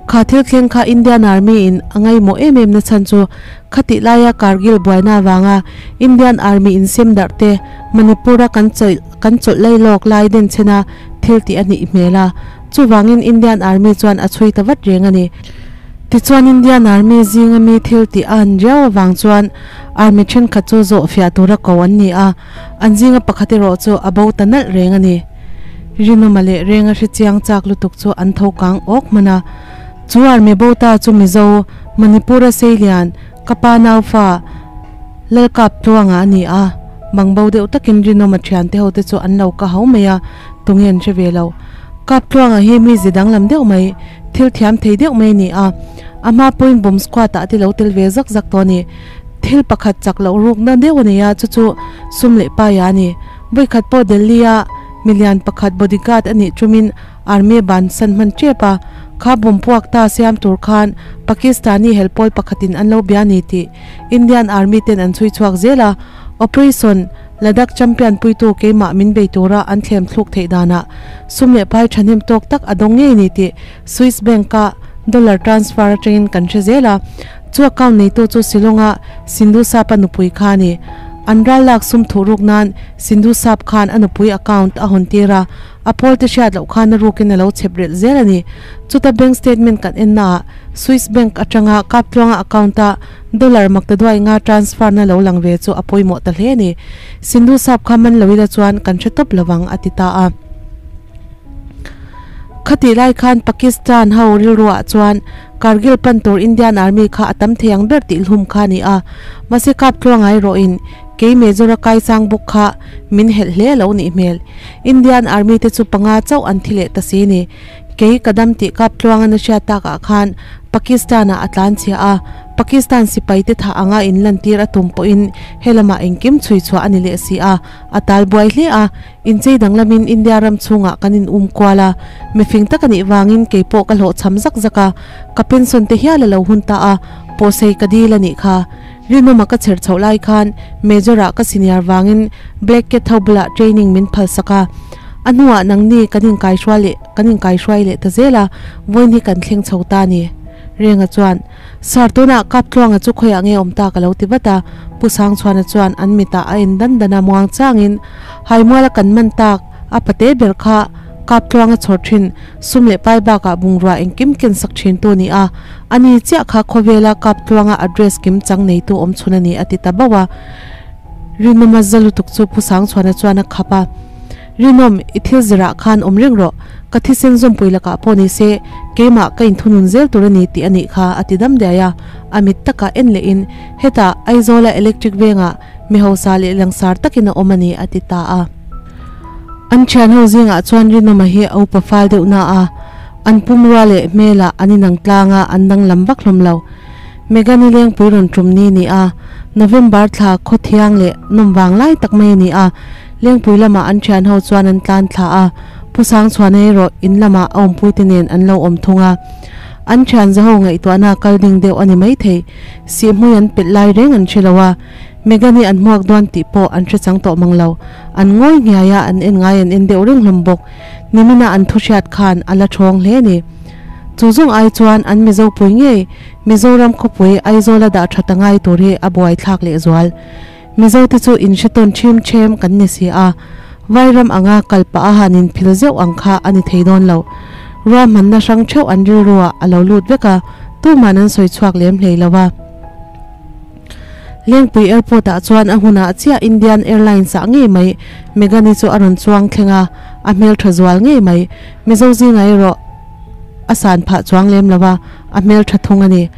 Kha thil thleng kha Indian Army in a ngaihmawh em em na chhan chu khatih laia Kargil buaina avanga Indian Army insem darh te Manipur a kan kan chawlh lai lawk lai denchhena thil tih a nih hmel a. Chuvangin Indian Army chuan a chhui ta vat reng a ni. Tichuan Indian Army zinga mi thil tih a han riau avang chuan Army thenkhat chu zawh fiah tura ko an ni a, an zinga pakhat erawh chu a bo ta nalh reng a ni. Rinawma leh Renga hre chiang chak lutuk chu an tho kang awk hman a. Chu Army bo ta chu Mizo, Manipur-a Seilian, ka pa naufa, Lalkap Tluanga a ni a. Bangbo deuh takin Rinawma thiante ho te chu an lo ka hau mai a, tunge an hre ve lo. Kaptluanga hi mi zi danglam deuh mai, thil thiam thei deuh mai a ni a. A hma pawhin bomb squad ah te lo tel ve zak zak tawh a ni. Thil pakhat chak loh rukna deuh a nei a, chu chu sum leh paia a ni. Vawikhat pawh Delhi a milian pakhat bodyguard a nih tumin army a bansan hman tep a. Kha bomb puak ta siam tur khan Pakistani helpawl pakhatin an lo bia a ni tih Indian Army ten an chhui chhuak zel a. Operation Ladakh champion puitu keimah min bei tura an thlem thluk theih danah sum leh pai thahnem tawk tak a dawng ngei ni tih Swiss Bank-a dollar transfer atangin kan hre zel a. Chu account neitu chu Shillong-a Sindhu Sap-a nupui kha a ni. An ral lak sum thuh ruk nan Sindhu Sap khan a nupui account a hawn tir a, a pawl te hriat loh khan a rukin a lo chhep relh zel a ni. Chuta bank statement kan en naah Swiss Bank atanga Kaptluanga account-a Dollar maktaduai nga transfer na lo lang ve chu a pawimawh ta hle a ni. Sindhu sap kha man lo ila chuan kan hre tawp lovang a ti ta a. Khatih lai khan Pakistan ho rilruah chuan Kargil pan tur Indian Army kha a tam thei ang ber tih hlum kha a ni a. Mahse kap tluangai rawhin kei Major a kaisang bawk kha min helh hle lo nih hmel. Indian Army te chu panga chauh an thi leh ta si ni. Kei ka dam tih kap tluanga na hriat takah khan Pakistan ah a tlan chhia a. Pakistan sipai te thah anga inlantir a tum pawhin helamah engkim chhui chhuah a ni leh si a, a tal buai hle a. Inchei danglamin India ram chhungah kan in um kual a, mifing tak a nih vangin keipawh ka hlawhchham zak zak a, ka pension te hial a lo hun ta a, pawhsei ka dil a nih kha. Rinawma ka chher chhoh lai khan Major ah ka senior vangin Black Cat ho bulah training min phal sak a, a hnuah nangni kan inkaihrual leh kan inkaihruai leh ta zel a, vawiin hi kan thleng chho ta a ni. Renga chuan, Sir tunah Kaptluanga chu khawiah nge awm ta ka lo ti vat a, Pu Sangchhuana chuan an mitah a en dan dan a muang changin Haimuala kan man tak a pate ber kha Kaptluanga chhawr thin sum leh pai bakah bungrua engkim ken sak thin tu ni a, ani chiah kha khawvela Kaptluanga address kim chang neitu awm chhun a ni a ti ta bauh a. Rinawma za lutuk chu Pu Sangchhuana chuan a khap a, Rinawm, i thil zirah khan awm reng rawh, ka thisen zawmpui lakah pawh ni se, keimah ka inthunun zel tur a ni tih a nih kha a ti dam diai a, a mit takah en lehin, Hetah Aizawla electric vengah mi hausa leh langsar takin a awm a ni a ti ta a. An thian ho zingah chuan Rinawma hi a upa fal deuh na a, an pumrua leh hmelah an inang tlang a, an danglam vak hlawm lo. Megani lengpui rawn tum ni ni a, November thla khaw thiang leh nawm vang lai tak mai a ni a, lengpui lamah an thian ho chuan an tlan thla a, Pu Sangchhuana erawh in lamah a awmpuite nen an lo awm thung a. An thian zaho ngaihtuahna kal ding deuh a ni maithei, sihhmui an pelh lai reng an hre lo a, Megani an hmuak dawn tih pawh an hre chang tawh mang lo. An ngawi nghiai a, an en ngai an en deuh reng hlawm bawk. Nimina an thu hriat khan a la thawng hle a ni. Chu zawng ai chuan an Mizo pui ngei, Mizoram khawpui Aizawla dah tha ta ngai tur hi a buai thlak leh zual. Mizo te chu inhre tawn ṭhim ṭhem kan ni si a, Vairam anga kal pah a han inphil zeuh ang kha a ni thei dawn lo. Ruahmanna hrang ṭheuh an rilruah a lo lut vek a, tuman an sawi chhuak lem hlei lo a. Lengpui Airport ah chuan a hunah chiah Indian Airlines ah ngei mai Megani chu a rawn chuang thleng a, a hmeltha zual ngei mai. Mizo zingah erawh a san phah chuang lem lo a, a hmeltha thung a ni.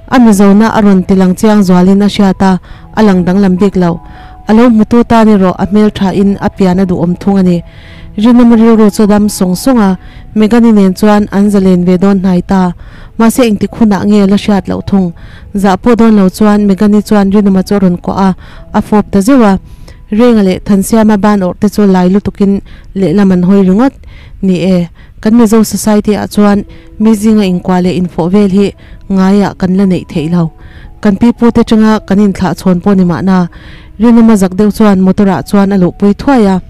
A Mizona a rawn ti lang chiang zualin a hriat a, a lang danglam bik lo. A lo hmutu tan erawh a hmeltha in a pian a duhawm thung a ni. Rinawm rilru chu dam sawng sawng a, Megani nen chuan an zalen ve dawn hnai ta. Mahse engtik hunah nge la hriat loh thung. Zah pawh dawn lo chuan Megani chuan Rinawma chu a rawn kuah a, a fawp ta zeuh a. Renga leh Thansiama ban awrh te chu lai lutukin lehlam an hawi ringawt. Ni e, kan Mizo society ah chuan mi zinga inkuah leh infawh vel hi ngaiah kan la neih theih lo. Kan pipu te tanga kan inthlah chhawn pawh ni mahna. Rinawma zak deuh chuan motor ah chuan a luhpui thuai a.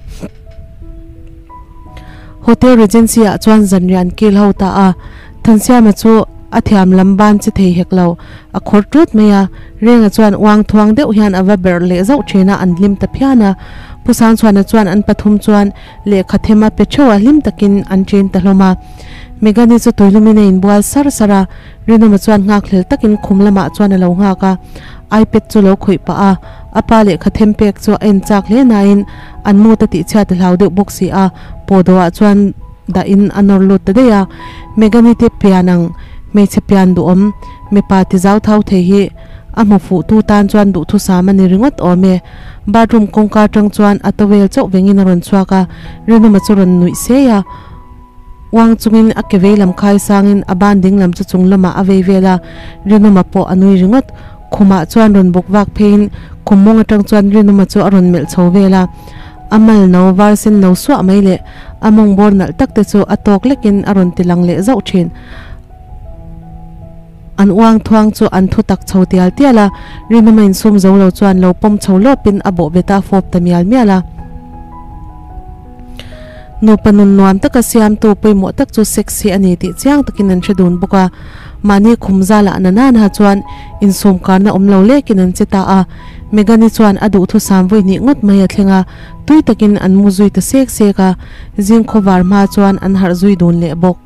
Hotel Regency ah chuan zanriah an kil ho ta a, Thansiama chu a thiam lam ban che thei hek lo, a khawr tut mai a, Renga chuan uang thuang deuh hian a va berh leh zauh thin a, an hlim ta phian a. Pu Sangchhuana chuan an pathum chuan lehkha them a pe theuh a, hlim takin an chen ta hlawm a. Megani chu tuilumin a inbual sar sar a, Rinawma chuan nghakhlel takin khum lamah chuan a lo nghak a, iPad chu lo khawih pah a, a pa lehkha them pek chu a en chak hle nain an mut a tihchhiat a hlau deuh bawk si a, pawhdawhah chuan dahin a nawr lut ta daih a. Megani te pian ang hmeichhe pian duhawm mipa ti zau thau thei hi a hmu fuh tu tan chuan duhthusam a ni ringawt awm e. Bathroom kawngka atang chuan a towel chauh vengin a rawn chhuak a, Rinawma chu rawn nuih sei a. Uang chungin a ke vei lam khai sangin a ban ding lam chu chung lamah a vei vel a, Rinawma pawh a nui ringawt. Khumah chuan rawn bawk vak pheiin khum mawng atang chuan Rinawma chu a rawn melh chho vel a. A mal no var sen no suah mai leh a mawng bawr nalh tak te chu a tawk lekin a rawn ti lang leh zauh thin. An uang thuang chu an thu tak chho tial tial a, Rinawma insum zo lo chuan lo pawm chho lawpin a bawh bet a fawp ta mial mial a. Nupa nun nuam taka siamtu pawimawh tak chu sex hi a ni tih chiang takin an hre dun bawk a. Mahni khum zalah na nana chuan insumkarna awm lo lekin an che ta a. Megani chuan a duhthusam vawi hnih ngawt mai a thleng a, tui takin an mu zui ta sek sek a, zing khawvar hma chuan an harh zui dun leh bawk.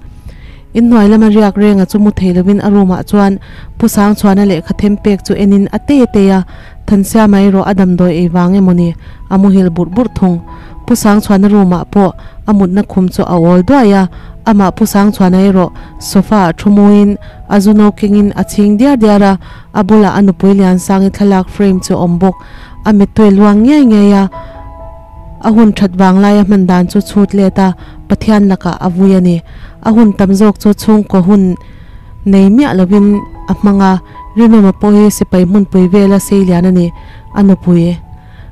Inhnuai lama riak renga chu mu thei lovin a room ah chuan Pu Sangchhuana lehkha them pek chu enin a tei a tei a, Thansiama erawh a damdawi ei vang emawni a muhil burh burh thung. Pu Sangchhuana room ah pawh a mutna khum chu a awl duai a, amah Pu Sangchhuana erawh sofa ah thu muin a zu no kengin a chhing diar diar a, a bulah a nupui Liansangi thlalak frame chu a awm bawk. A mittui luang ngiai ngiai a, a hun that vang laia hman dan chu chhut let a, Pathian lakah a vui a ni. A hun tam zawk chu chhungkaw hun nei miah lovin a hmang a. Rinawma pawh hi sipai hmunpui vela sei lian a ni. A nupui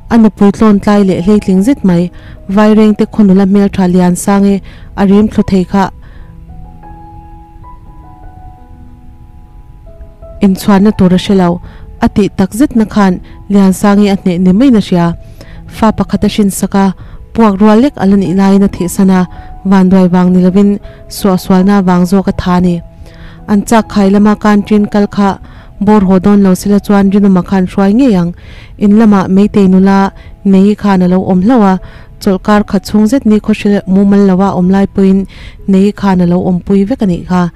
a nupui tlawn tlai leh hleitling zet mai. Vairengte khawnula hmeltha lian sangi a rim thlu thei kha inchhuanna tur a hre lo. A tih tak zetna khan Liansangi a hneh ni maiin a hria. Fa pakhat a hrinsak a, puak rual lek a la nih laiin a thihsan a, vanduai vang ni lovin suahsualna vang zawk a tha a ni. An chak khai lama canteen kal kha bawr haw dawn lo sila chuan Rinawma khan hruai ngei ang. In lamah Meitei nula Neii khan a lo awm hlauh a, chawlhkar khat chhung zet ni khawhri mumal loa awm lai pawhin Neii khan a lo awmpui vek a nih kha.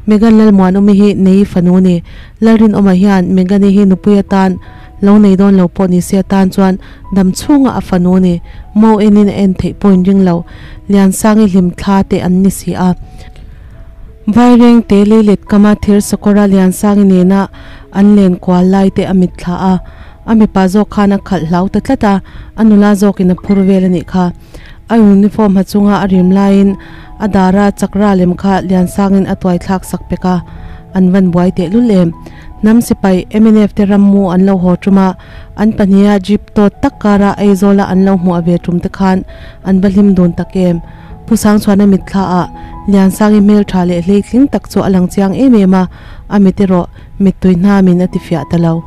Megan Lalmuanawmi hi Neii fanu a ni. Lalrinawma hian Megan-i hi nupui atan lo nei dawn lo pawh ni se atan chuan dam chhunga a fanu a ni. Mo enin a en theih pawhin ring lo. Liansangi hlim thla te an ni si a. Vaireng te leilet kama thir sakawra Liansangi nena an len kual lai te a mit thla a. A mipa zawk khan a khalh hlau ta tlat a, a nula zawkin a phur vel a nih kha. A uniform ha chunga a rim laiin a dara chakra lem kha Liansangin a tuai thlak sak pek a, an van buai tehlul em. Hnam sipai mnf te rammu an lo haw tum a, an pahniha jeep tawt tak kara Aizawla an lo hmuah ve tum te khan an va hlim dun tak em. Pu Sangchhuana mitthla ah Liansangi hmeltha leh hleitling tak chu a lang chiang em em a, a mit erawh mittui hnamin a ti fiah ta lo.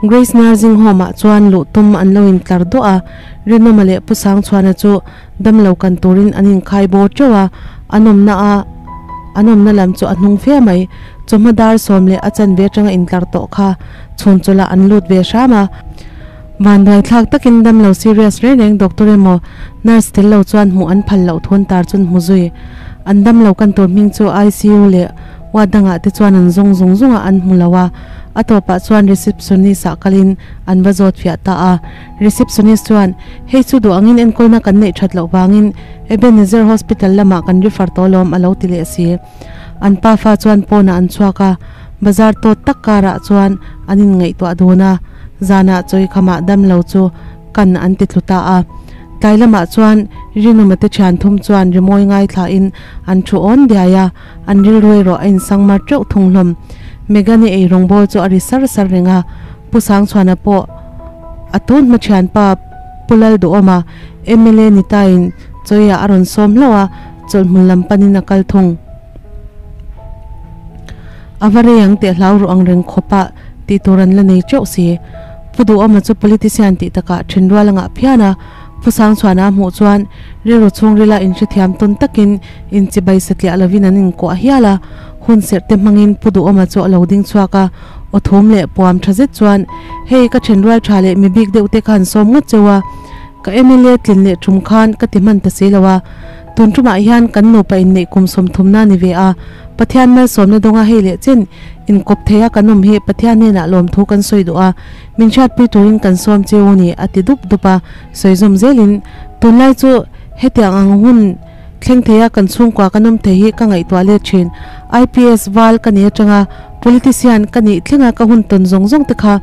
Grace Nursing Home ah chuan luh tum an lo intlar duah a, Rinawma leh Pu Sangchhuana chu damlo kan turin an inkhai bawr teuh a, an awmna a an awmna lam chu a hnung fe mai. Chawhma dar sawm leh a chanve atanga intlar tawh kha chhun chawlh ah an lut ve hram a. Vanduai thlak takin damlo serious reng reng doctor emaw nurse tel lo chuan hmuh an phal loh thun tar chun hmu zui. An damlo kan tur hming chu ICU leh Ward dangah te chuan an zawng zung zung a, an hmu lo a. A tawpah chuan receptionist ah kalin an va zawt fiah ta a. Receptionist chuan, Hei chu duh angin enkawlna kan neih that loh vangin Ebenezer Hospital lamah kan refer tawh alawm a lo ti leh si. An pafa chuan pawnah an chhuak a, bazar tawt tak karah chuan an inngaihtuah dun a. Zanah chawikhamah damlo chu kan an ti tlu ta a. Tlai lamah chuan Rinawma te thian thum chuan rimawi ngaithlain an thu awn diai a. An rilru erawh a insang mar teuh thung hlawm. Megan-i ei rawngbawl chu a ri sar sar reng a, Pu Sangchhuana pawh a tun hma thianpa Pu Lalduhawma, mla ni tain chawiah a rawn sawm hlauh a, chawlhmun lam panin a kal thung. A va rei ang teh hlau ruh ang reng khawp a tih tur an la nei teuh si. Pu Duhawma chu politician tih takah thenrual a ngah phian a, Pu Sangchhuana a hmuh chuan rilru chhungrila inhrethiam tawn takin inchibai satliah lovin an inkuah hial a, hun serh te hmangin Pu Duhawma chu a lo ding chhuak a, aw thum leh puam tha zet chuan, Hei ka thenrual tha leh mi bik deuh te kha an sawm ngawt cheu a, ka mla tlin leh tum khan ka ti hman ta si lo a, tun tumah hian kan nupa inneih kum sawmthumna ni ve a, Pathian malsawmna dawnga hei leh chen inkawp theia kan awm hi Pathian hnenah lawmthu kan sawi duh a, Min hriatpui turin kan sawm cheu a ni, a ti dup dup a. Sawi zawm zelin, Tunlai chu hetiang ang hun thleng theia kan chhungkua kan awm thei hi ka ngaihtuah let thin. IPS val ka ni atanga politician ka nih thlenga ka hun tawn zawng zawng te kha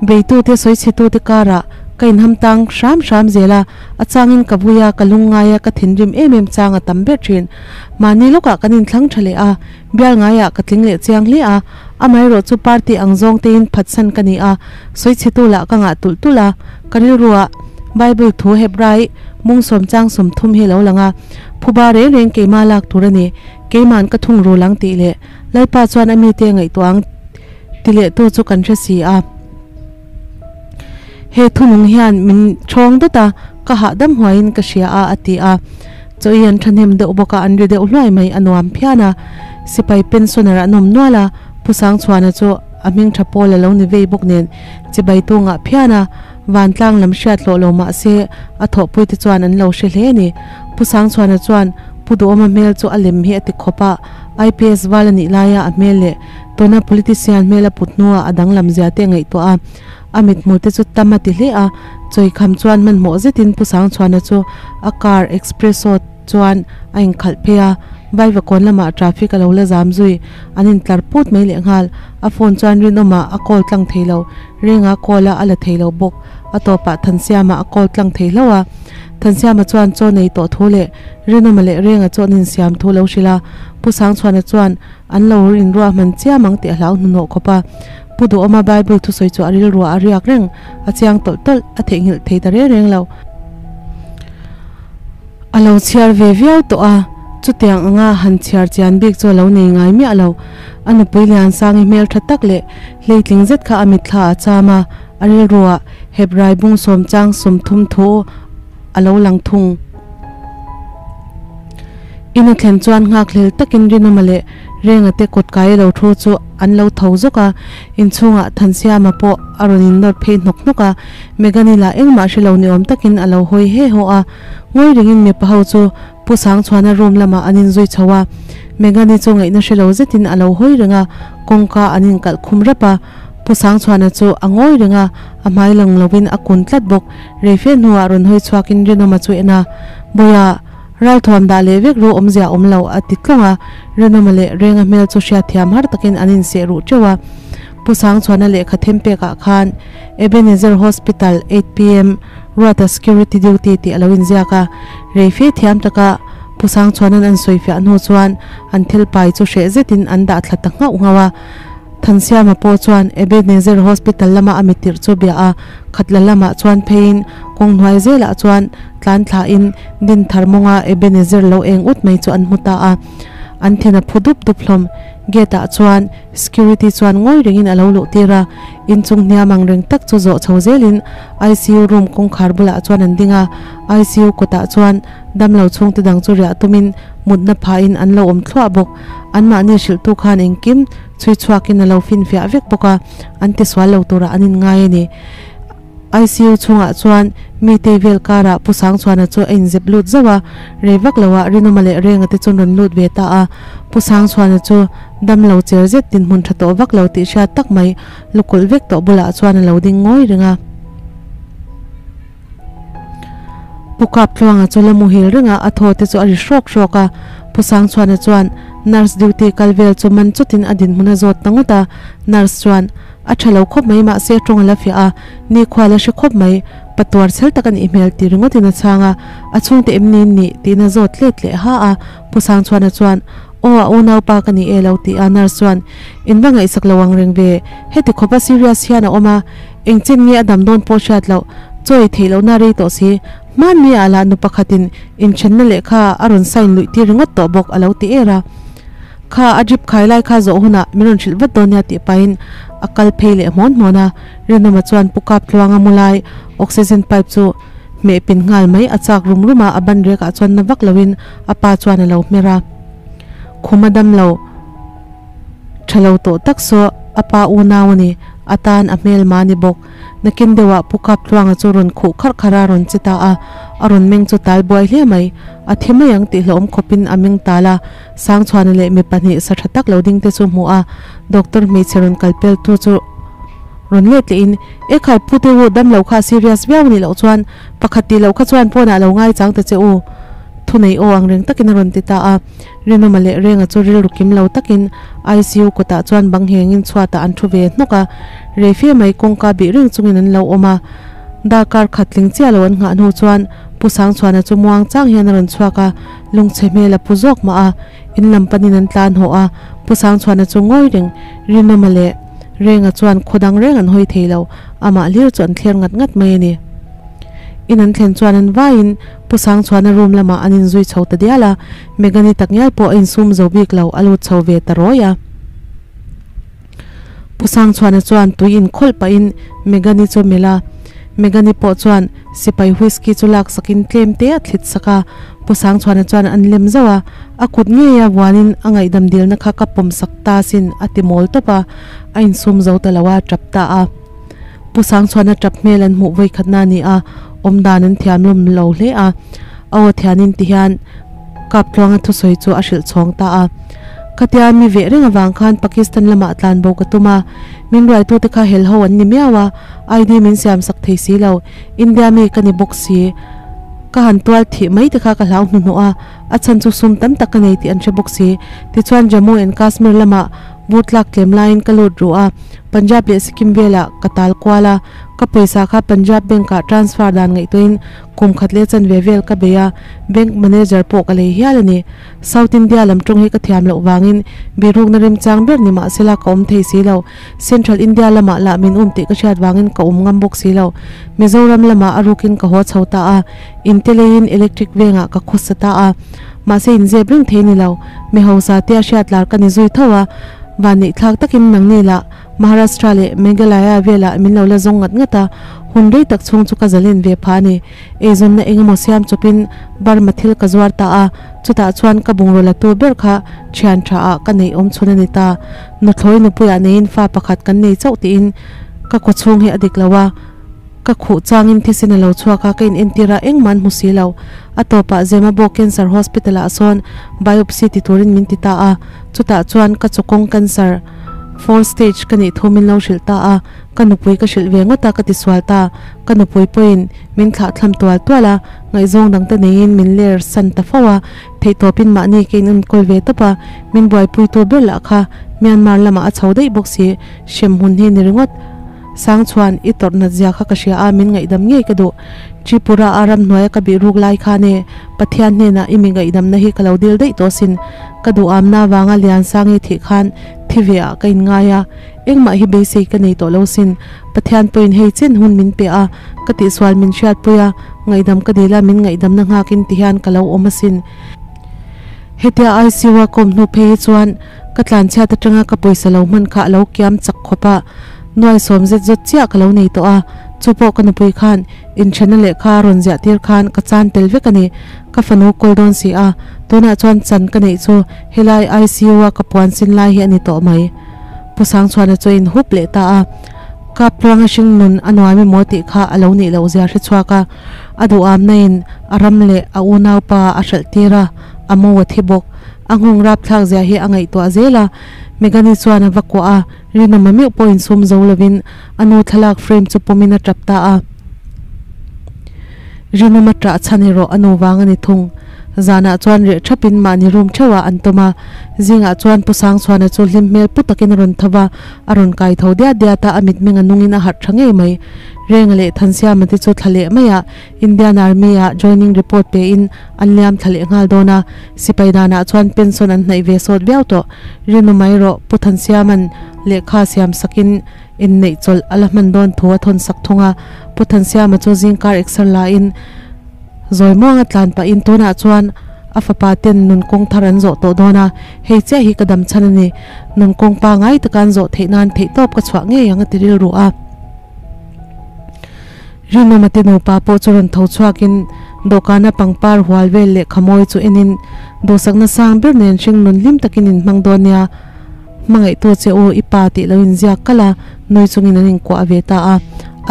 beitute sawichhetute karah ka inham tang hram hram zel a, a changin ka vui a, ka lungngai a, ka thinrim em em chang a tam ber thin. Mahni lawkah kan inthlang tha leh a, bial ngaiah ka tling leh chiang hle a. Amaherawh chu party ang zawng tein phatsan ka ni a, sawichhetu lah ka ngah tulh tulh a, ka rilruah Bible thu Hebrai mung sawm chang 30 hi a lo lang a, phuba reng reng keimah lak tur a ni, keima'n ka thung rul ang tih leh Lalpa chuan a mite a ngaihtuah ang ti leh tu chu kan hre si a. He thunung hian min thawng dawt a, ka hahdam huaiin ka hria a, a ti a. Chaw i an thahnem deuh bawk a, an ri deuh hluai mai, a nuam phian a. Sipai pensioner an awm nual a, Pu Sangchhuana chu a hming tha pawl a lo ni vei bawk nen chibai tu ngah phian a, vantlang lam hriat hlawh lo mah se a thawhpui te chuan an lo hre hle a ni. Pu Sangchhuana chuan Pu Duhawma hmel chu a lem hi a ti khawp a, IPS val a nih laia a hmel leh tuna politician hmel a put hnuah a danglam zia te a ngaihtuah a, a mithmu te chu tam a ti hle a, chawikham chuan hmanhmawh zetin Pu Sangchhuana chu a car expresso chuan a inkhalh phei a, Vaivakawn lamah traffic a lo la zam zui, an intlar put mai lehnghal, a phone chuan rinawmah a call tlang thei lo, Renga call a a la thei lo bawk, A tawpah Thansiama a call tlang thei hlauh a. Thansiama chuan chaw nei tawh thu leh Rinawma leh Renga chu an insiam thu lo hrilh a. Pu Sangchhuana chuan an lo rinruah hman chiam ang tih a hlau hnuhnawh khawp a. Pu Duhawma Bible thusawi chu a rilruah a riak reng, a chiang tawlh tawlh, a theihnghilh thei ta reng reng lo. A lo chhiar ve viau tawh a, chutiang anga han chhiar chian bik chu a lo nei ngai miah lo. A nupui Liansangi hmel tha tak leh hleitling zet kha a mitthla a cham a, a rilruah Hebrai bung sawm chang 30 thu a lo lang thung. Ina thlen chuan nghakhlel takin Rinawma leh Renga te kawt kai lo thu chu an lo tho zawk a, inchhungah Thansiama pawh a rawn in nawr phei hnawk hnawk a, Megani lah engmah hre lo ni awm takin a lo hawi he haw a, ngawi ringin mipa ho chu Pu Sangchhuana room lamah an inzui chho a, Megani chu ngaihna hre lo zetin a lo hawi reng a, kawngka an inkalh khum rep a, Pu Sangchhuana chu a ngawi reng a, a hmai lang lovin a kun tlat bawk, reife hnuah rawn hawi chhuakin Rinawma chu en a, Bawiha, Ralthuam dah leh vek ru awmzia awm lo a ti tlawng a, Rinawma leh Renga hmel chu hriatthiam har takin an inseh ruh teuh a. Pu Sangchhuana lehkha them pekah khan Ebenezer Hospital 8 pm Ruata Security Duty tih a lo inziak a, reife thiam taka Pu Sangchhuana'n an sawifiah hnu chuan an thil pai chu hreh zetin an dah thla ta nghauh nghauh a. Thansiama pawh chuan Ebenezer Hospital lama a mitirh chu bia a, khatla lamah chuan pheiin kawng hnuai zelah chuan tlan thlain Dinthar mawnga Ebenezer lo eng ut mai chu an hmu ta a. An thin a phu dup dup hlawm. Gate ah chuan security chuan ngawi rengin a lo luh tir a, inchung hniam ang reng tak chu zawh chho zelin ICU room kawngkhar bulah chuan an ding a, ICU kawtah chuan damlo chhungte dang chu riah tumin mutna phahin an lo awm thluah bawk. Anmahni hrilhtu khan engkim chhui chhuakin a lo finfiah vek bawk a, an ti sual lo turah an inngai a ni. ICU chhungah chuan mi tei vel karah Pu Sangchhuana chu a inzep lut zauh a, rei vak loah Rinawma leh Renga te chuan rawn lut ve ta a. Pu Sangchhuana chu dam lo cher zet dinhmun tha tawh vak lo tih hriat tak mai lukulh vek tawh bulah chuan a lo ding ngawi reng a. Pu Kaptluanga chu la muhil reng a, a thaw te chu a ri hrawk hrawk a. Pu Sangchhuana chuan nurse duty kal vel chu man chutin a dinhmun a zawt ta ngawt a. Nurse chuan, A tha lo khawp mai mahse tawng a la fiah a, nikhua la hre khawp mai, patuar chhel tak a nih hmel tih ringawtin a chhang a, a chhungte em ni nih tiin a zawt let leh ha a. Pu Sangchhuana chuan, Aw a unaupa ka ni e lo ti a, nurse chuan, In va ngaihsak lo ang reng ve, heti khawpa serious hian a awm a, engchen nge a dam dawn pawh hriat loh, chaw ei theih lohna rei tawh si, hmanni ah lah nu pakhatin inthenna lehkha a rawn sign luih tir ringawt tawh bawk a lo ti er a. Kha a drip khai lai kha zawh hunah min rawn hrilh vat dawn nia tih pahin a kal phei leh hmawn hmawn a, Rinawma chuan pu kap tluanga mu lai oxygen pipe chu hmeh pin nghal mai a chak rum rum a, a ban rekah chuan na vak loin a pa chuan a lo hmer a. Khum a dam lo tha lo tawh tak saw a pa unau a ni, a tan a hmel mah a ni bawk. Nakin deuhah Pu Kaptluanga chu rawn khuh kharh kharh a rawn che ta a, a rawn meng chu tal buai hle mai. A thi mai ang tih hlauhawm khawpin a meng tal a, Sangchhuana leh mi pahnih sa tha tak lo ding te chu hmuh a, doctor hmeichhe rawn kal pel tu chu rawn let lehin, E khai Pu te u, damlo kha serious viau a nih loh chuan pakhat tih loh kha chuan pawnah lo ngaichang ta che u, thunei aw ang reng takin a rawn ti ta a. Rinawma leh Renga chu rilru kim lo takin ICU kawtah chuan bang nghengin chhuatah an thu ve hnawk a, reife mai kawngka bih reng chungin an lo awm a. Darkar khat tling chiah lo an nghah hnu chuan Pu Sangchhuana chu muang chang hian a rawn chhuak a, lungchhe hmel a pu zawk mah a, in lam panin an tlan hawh a. Pu Sangchhuana chu ngawi reng, Rinawma leh Renga chuan khaw dang reng an hawi thei lo, amah hlir chu an thler ngat ngat mai a ni. In an thlen chuan an vaiin Pu Sangchhuana room lamah an inzui chho ta dial a, Megani takngial pawh a insum zo bik lo, a lut chho ve ta rawi a. Pu Sangchhuana chuan tui inkhawlh pahin Megani chu a melh a, Megani pawh chuan sipai whisky chu laksakin tlem te a thlit sak a. Pu Sangchhuana chuan an lem zauh a, a kut ngei a vuanin a ngaihdam dilna kha ka pawm sak ta sin a ti mawl tawp a, a insum zo ta lo a, tap ta a. Pu Sangchhuana tap hmel an hmuh vawikhatna a ni a, awmdan an thiam lawm lo hle a. A aw thianin ti hian Kaptluanga thusawi chu a hrilh chhawng ta a. Khatia mi veh reng avang khan Pakistan lamah tlan bo ka tum a, min ruaitute kha hel ho an ni miau a, ID min siam sak thei si lo, India mi ka ni bawk si. Ka han tual thih mai te kha ka hlau hnuhnawh a, a chhan chu sum tam tak ka nei tih an hre bawk si. Tichuan Jammu and Kashmir lamah. Vur tlak tlem laiin ka lut ruh a, Punjab leh Sikkim velah ka tal kual a, ka pawisa kha Punjab bank ah transfer dan ngaihtuahin kum khat leh chanve vel ka bei a, bank manager pawh ka lei hial a ni. South India lam tawng hi ka thiam loh vangin birukna remchang ber ni mahsela ka awm thei si lo. Central India lamah lah min um tih ka hriat vangin ka awm ngam bawk si lo. Mizoram lamah a rukin ka haw chho ta a, inte leiin electric vengah ka khawsa ta a. Mahse inzep reng thei ni lo, mi hausa tia hriat lar ka ni zui tho a, vanneih thlak takin nangni lah Maharashtra leh Meghalaya velah min lo la zawng ngat ngat a, hun rei tak chhung chu ka zalen ve phah a ni. Eizawnna engemaw siam chawpin Burma thil ka zuar ta a, chutah chuan ka bungraw la tu ber kha thian tha ah ka neih awm chhun a ni ta. Nuthlawi nupuiah neiin fa pakhat kan nei chauh tiin ka kaw chhung hi a dik lo a, ka khuh changin thisen a lo chhuak a, ka in entir a engmah an hmu si lo. A tawpah Zemabo Cancer Hospital ah sawn biopsy ti turin min ti ta a, chutah chuan ka chawkawng cancer fourth stage ka nih thu min lo hrilh ta a, ka nupui ka hrilh ve ngawt a ka tisual ta. Ka nupui pawhin min thlah thlam tual tual a, ngaihzawng dangte neiin min ler san ta fo a, theihtawpin mahni ka inenkawl ve tawp a, min buaipuitu ber lah kha Myanmar lamah a chho daih bawk si, hrem hun hi ni ringawt. Sangchhuan, i tawrh nat zia kha ka hria a, min ngaihdam ngei ka duh. Tripura a ramhnuaia ka bih ruk lai khan e, Pathian hnenah i mi ngaihdamna hi ka lo dil daih tawh sin. Ka duhamna avanga Liansangi thih khan thi ve ah ka inngai a, Engmah hi beisei ka nei tawh lo sin. Pathian pawhin hei chen hun min pe a, ka tihsual min hriatpui a, ngaihdam ka dil a, min ngaihdamna nghakin ti hian ka lo awm asin. Hetia ICU a kawm hnu phei hi chuan ka tlanchhiat atanga ka pawisa lo hman kha a lo kiam chak khawp a, nuai sawm zet zawt chiah ka lo nei tawh a, chu pawh ka nupui khan inthenna lehkha rawn ziah tir khan ka chan tel vek a ni. Ka fanu kawl dawn si a, tunah chuan chan ka neih chu helai ICU a ka puan sin lai hi a ni tawh mai. Pu Sangchhuana chu a inhup leh ta a, Kap tluanga hring nun a nuam emaw tih kha a lo nih loh zia hre chhuak a, a duhamna in a ram leh a unaupa a hralh tir a, a mo a thi bawk. A nghawng rapthlak zia hi a ngaihtuah zel a, Megani chuan a va kuah a, Rinawma meuh pawh insum zo lovin a nu thlalak frame chu pawmin a tap ta a. Rinawma ṭah chhan erawh a nu vang a ni thung. Zanah chuan reh ṭhapin mahni room ṭheuhah an tawm a. Zingah chuan Pu Sangchhuana chu hlim hmel pu takin a rawn tho va, a rawn kai tho diat diat a, a mitmeng a nungin a harh ṭha ngei mai. Renga leh Thansiama te chu thla leh maiah Indian Army ah joining report pein an liam thla leh nghal dawn a, sipai danah chuan pension an hnaih ve sawt viau tawh. Rinawma erawh Pu Thansiama'n lehkha siam sakin Inneih chawlh a la hman dawn thu a thawn sak thung a, Pu Thansiama chu zingkar exer lain zawi muanga tlan pahin tunah chuan a fapa ten nun kawng thar an zawh tawh dawn a, hei chiah hi ka dam chhan a ni, nun kawng pangai taka an zawh theih nan theihtawp ka chhuah ngei ang a ti rilru a. Rinawma te nupa pawh chu rawn tho chhuakin dawhkana pangpar hual vel leh khamawi chu enin duhsakna sang ber nen hring nun hlim takin in hmang dawn nia, Hmangaihtu che u i pa tih lo inziak kalh a, nui chungin an inkuah ve ta a,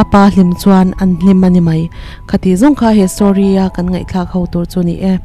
a pa hlim chuan an hlim a ni mai. Khatih zawng kha he story a kan ngaihthlak ho tur chu ni e.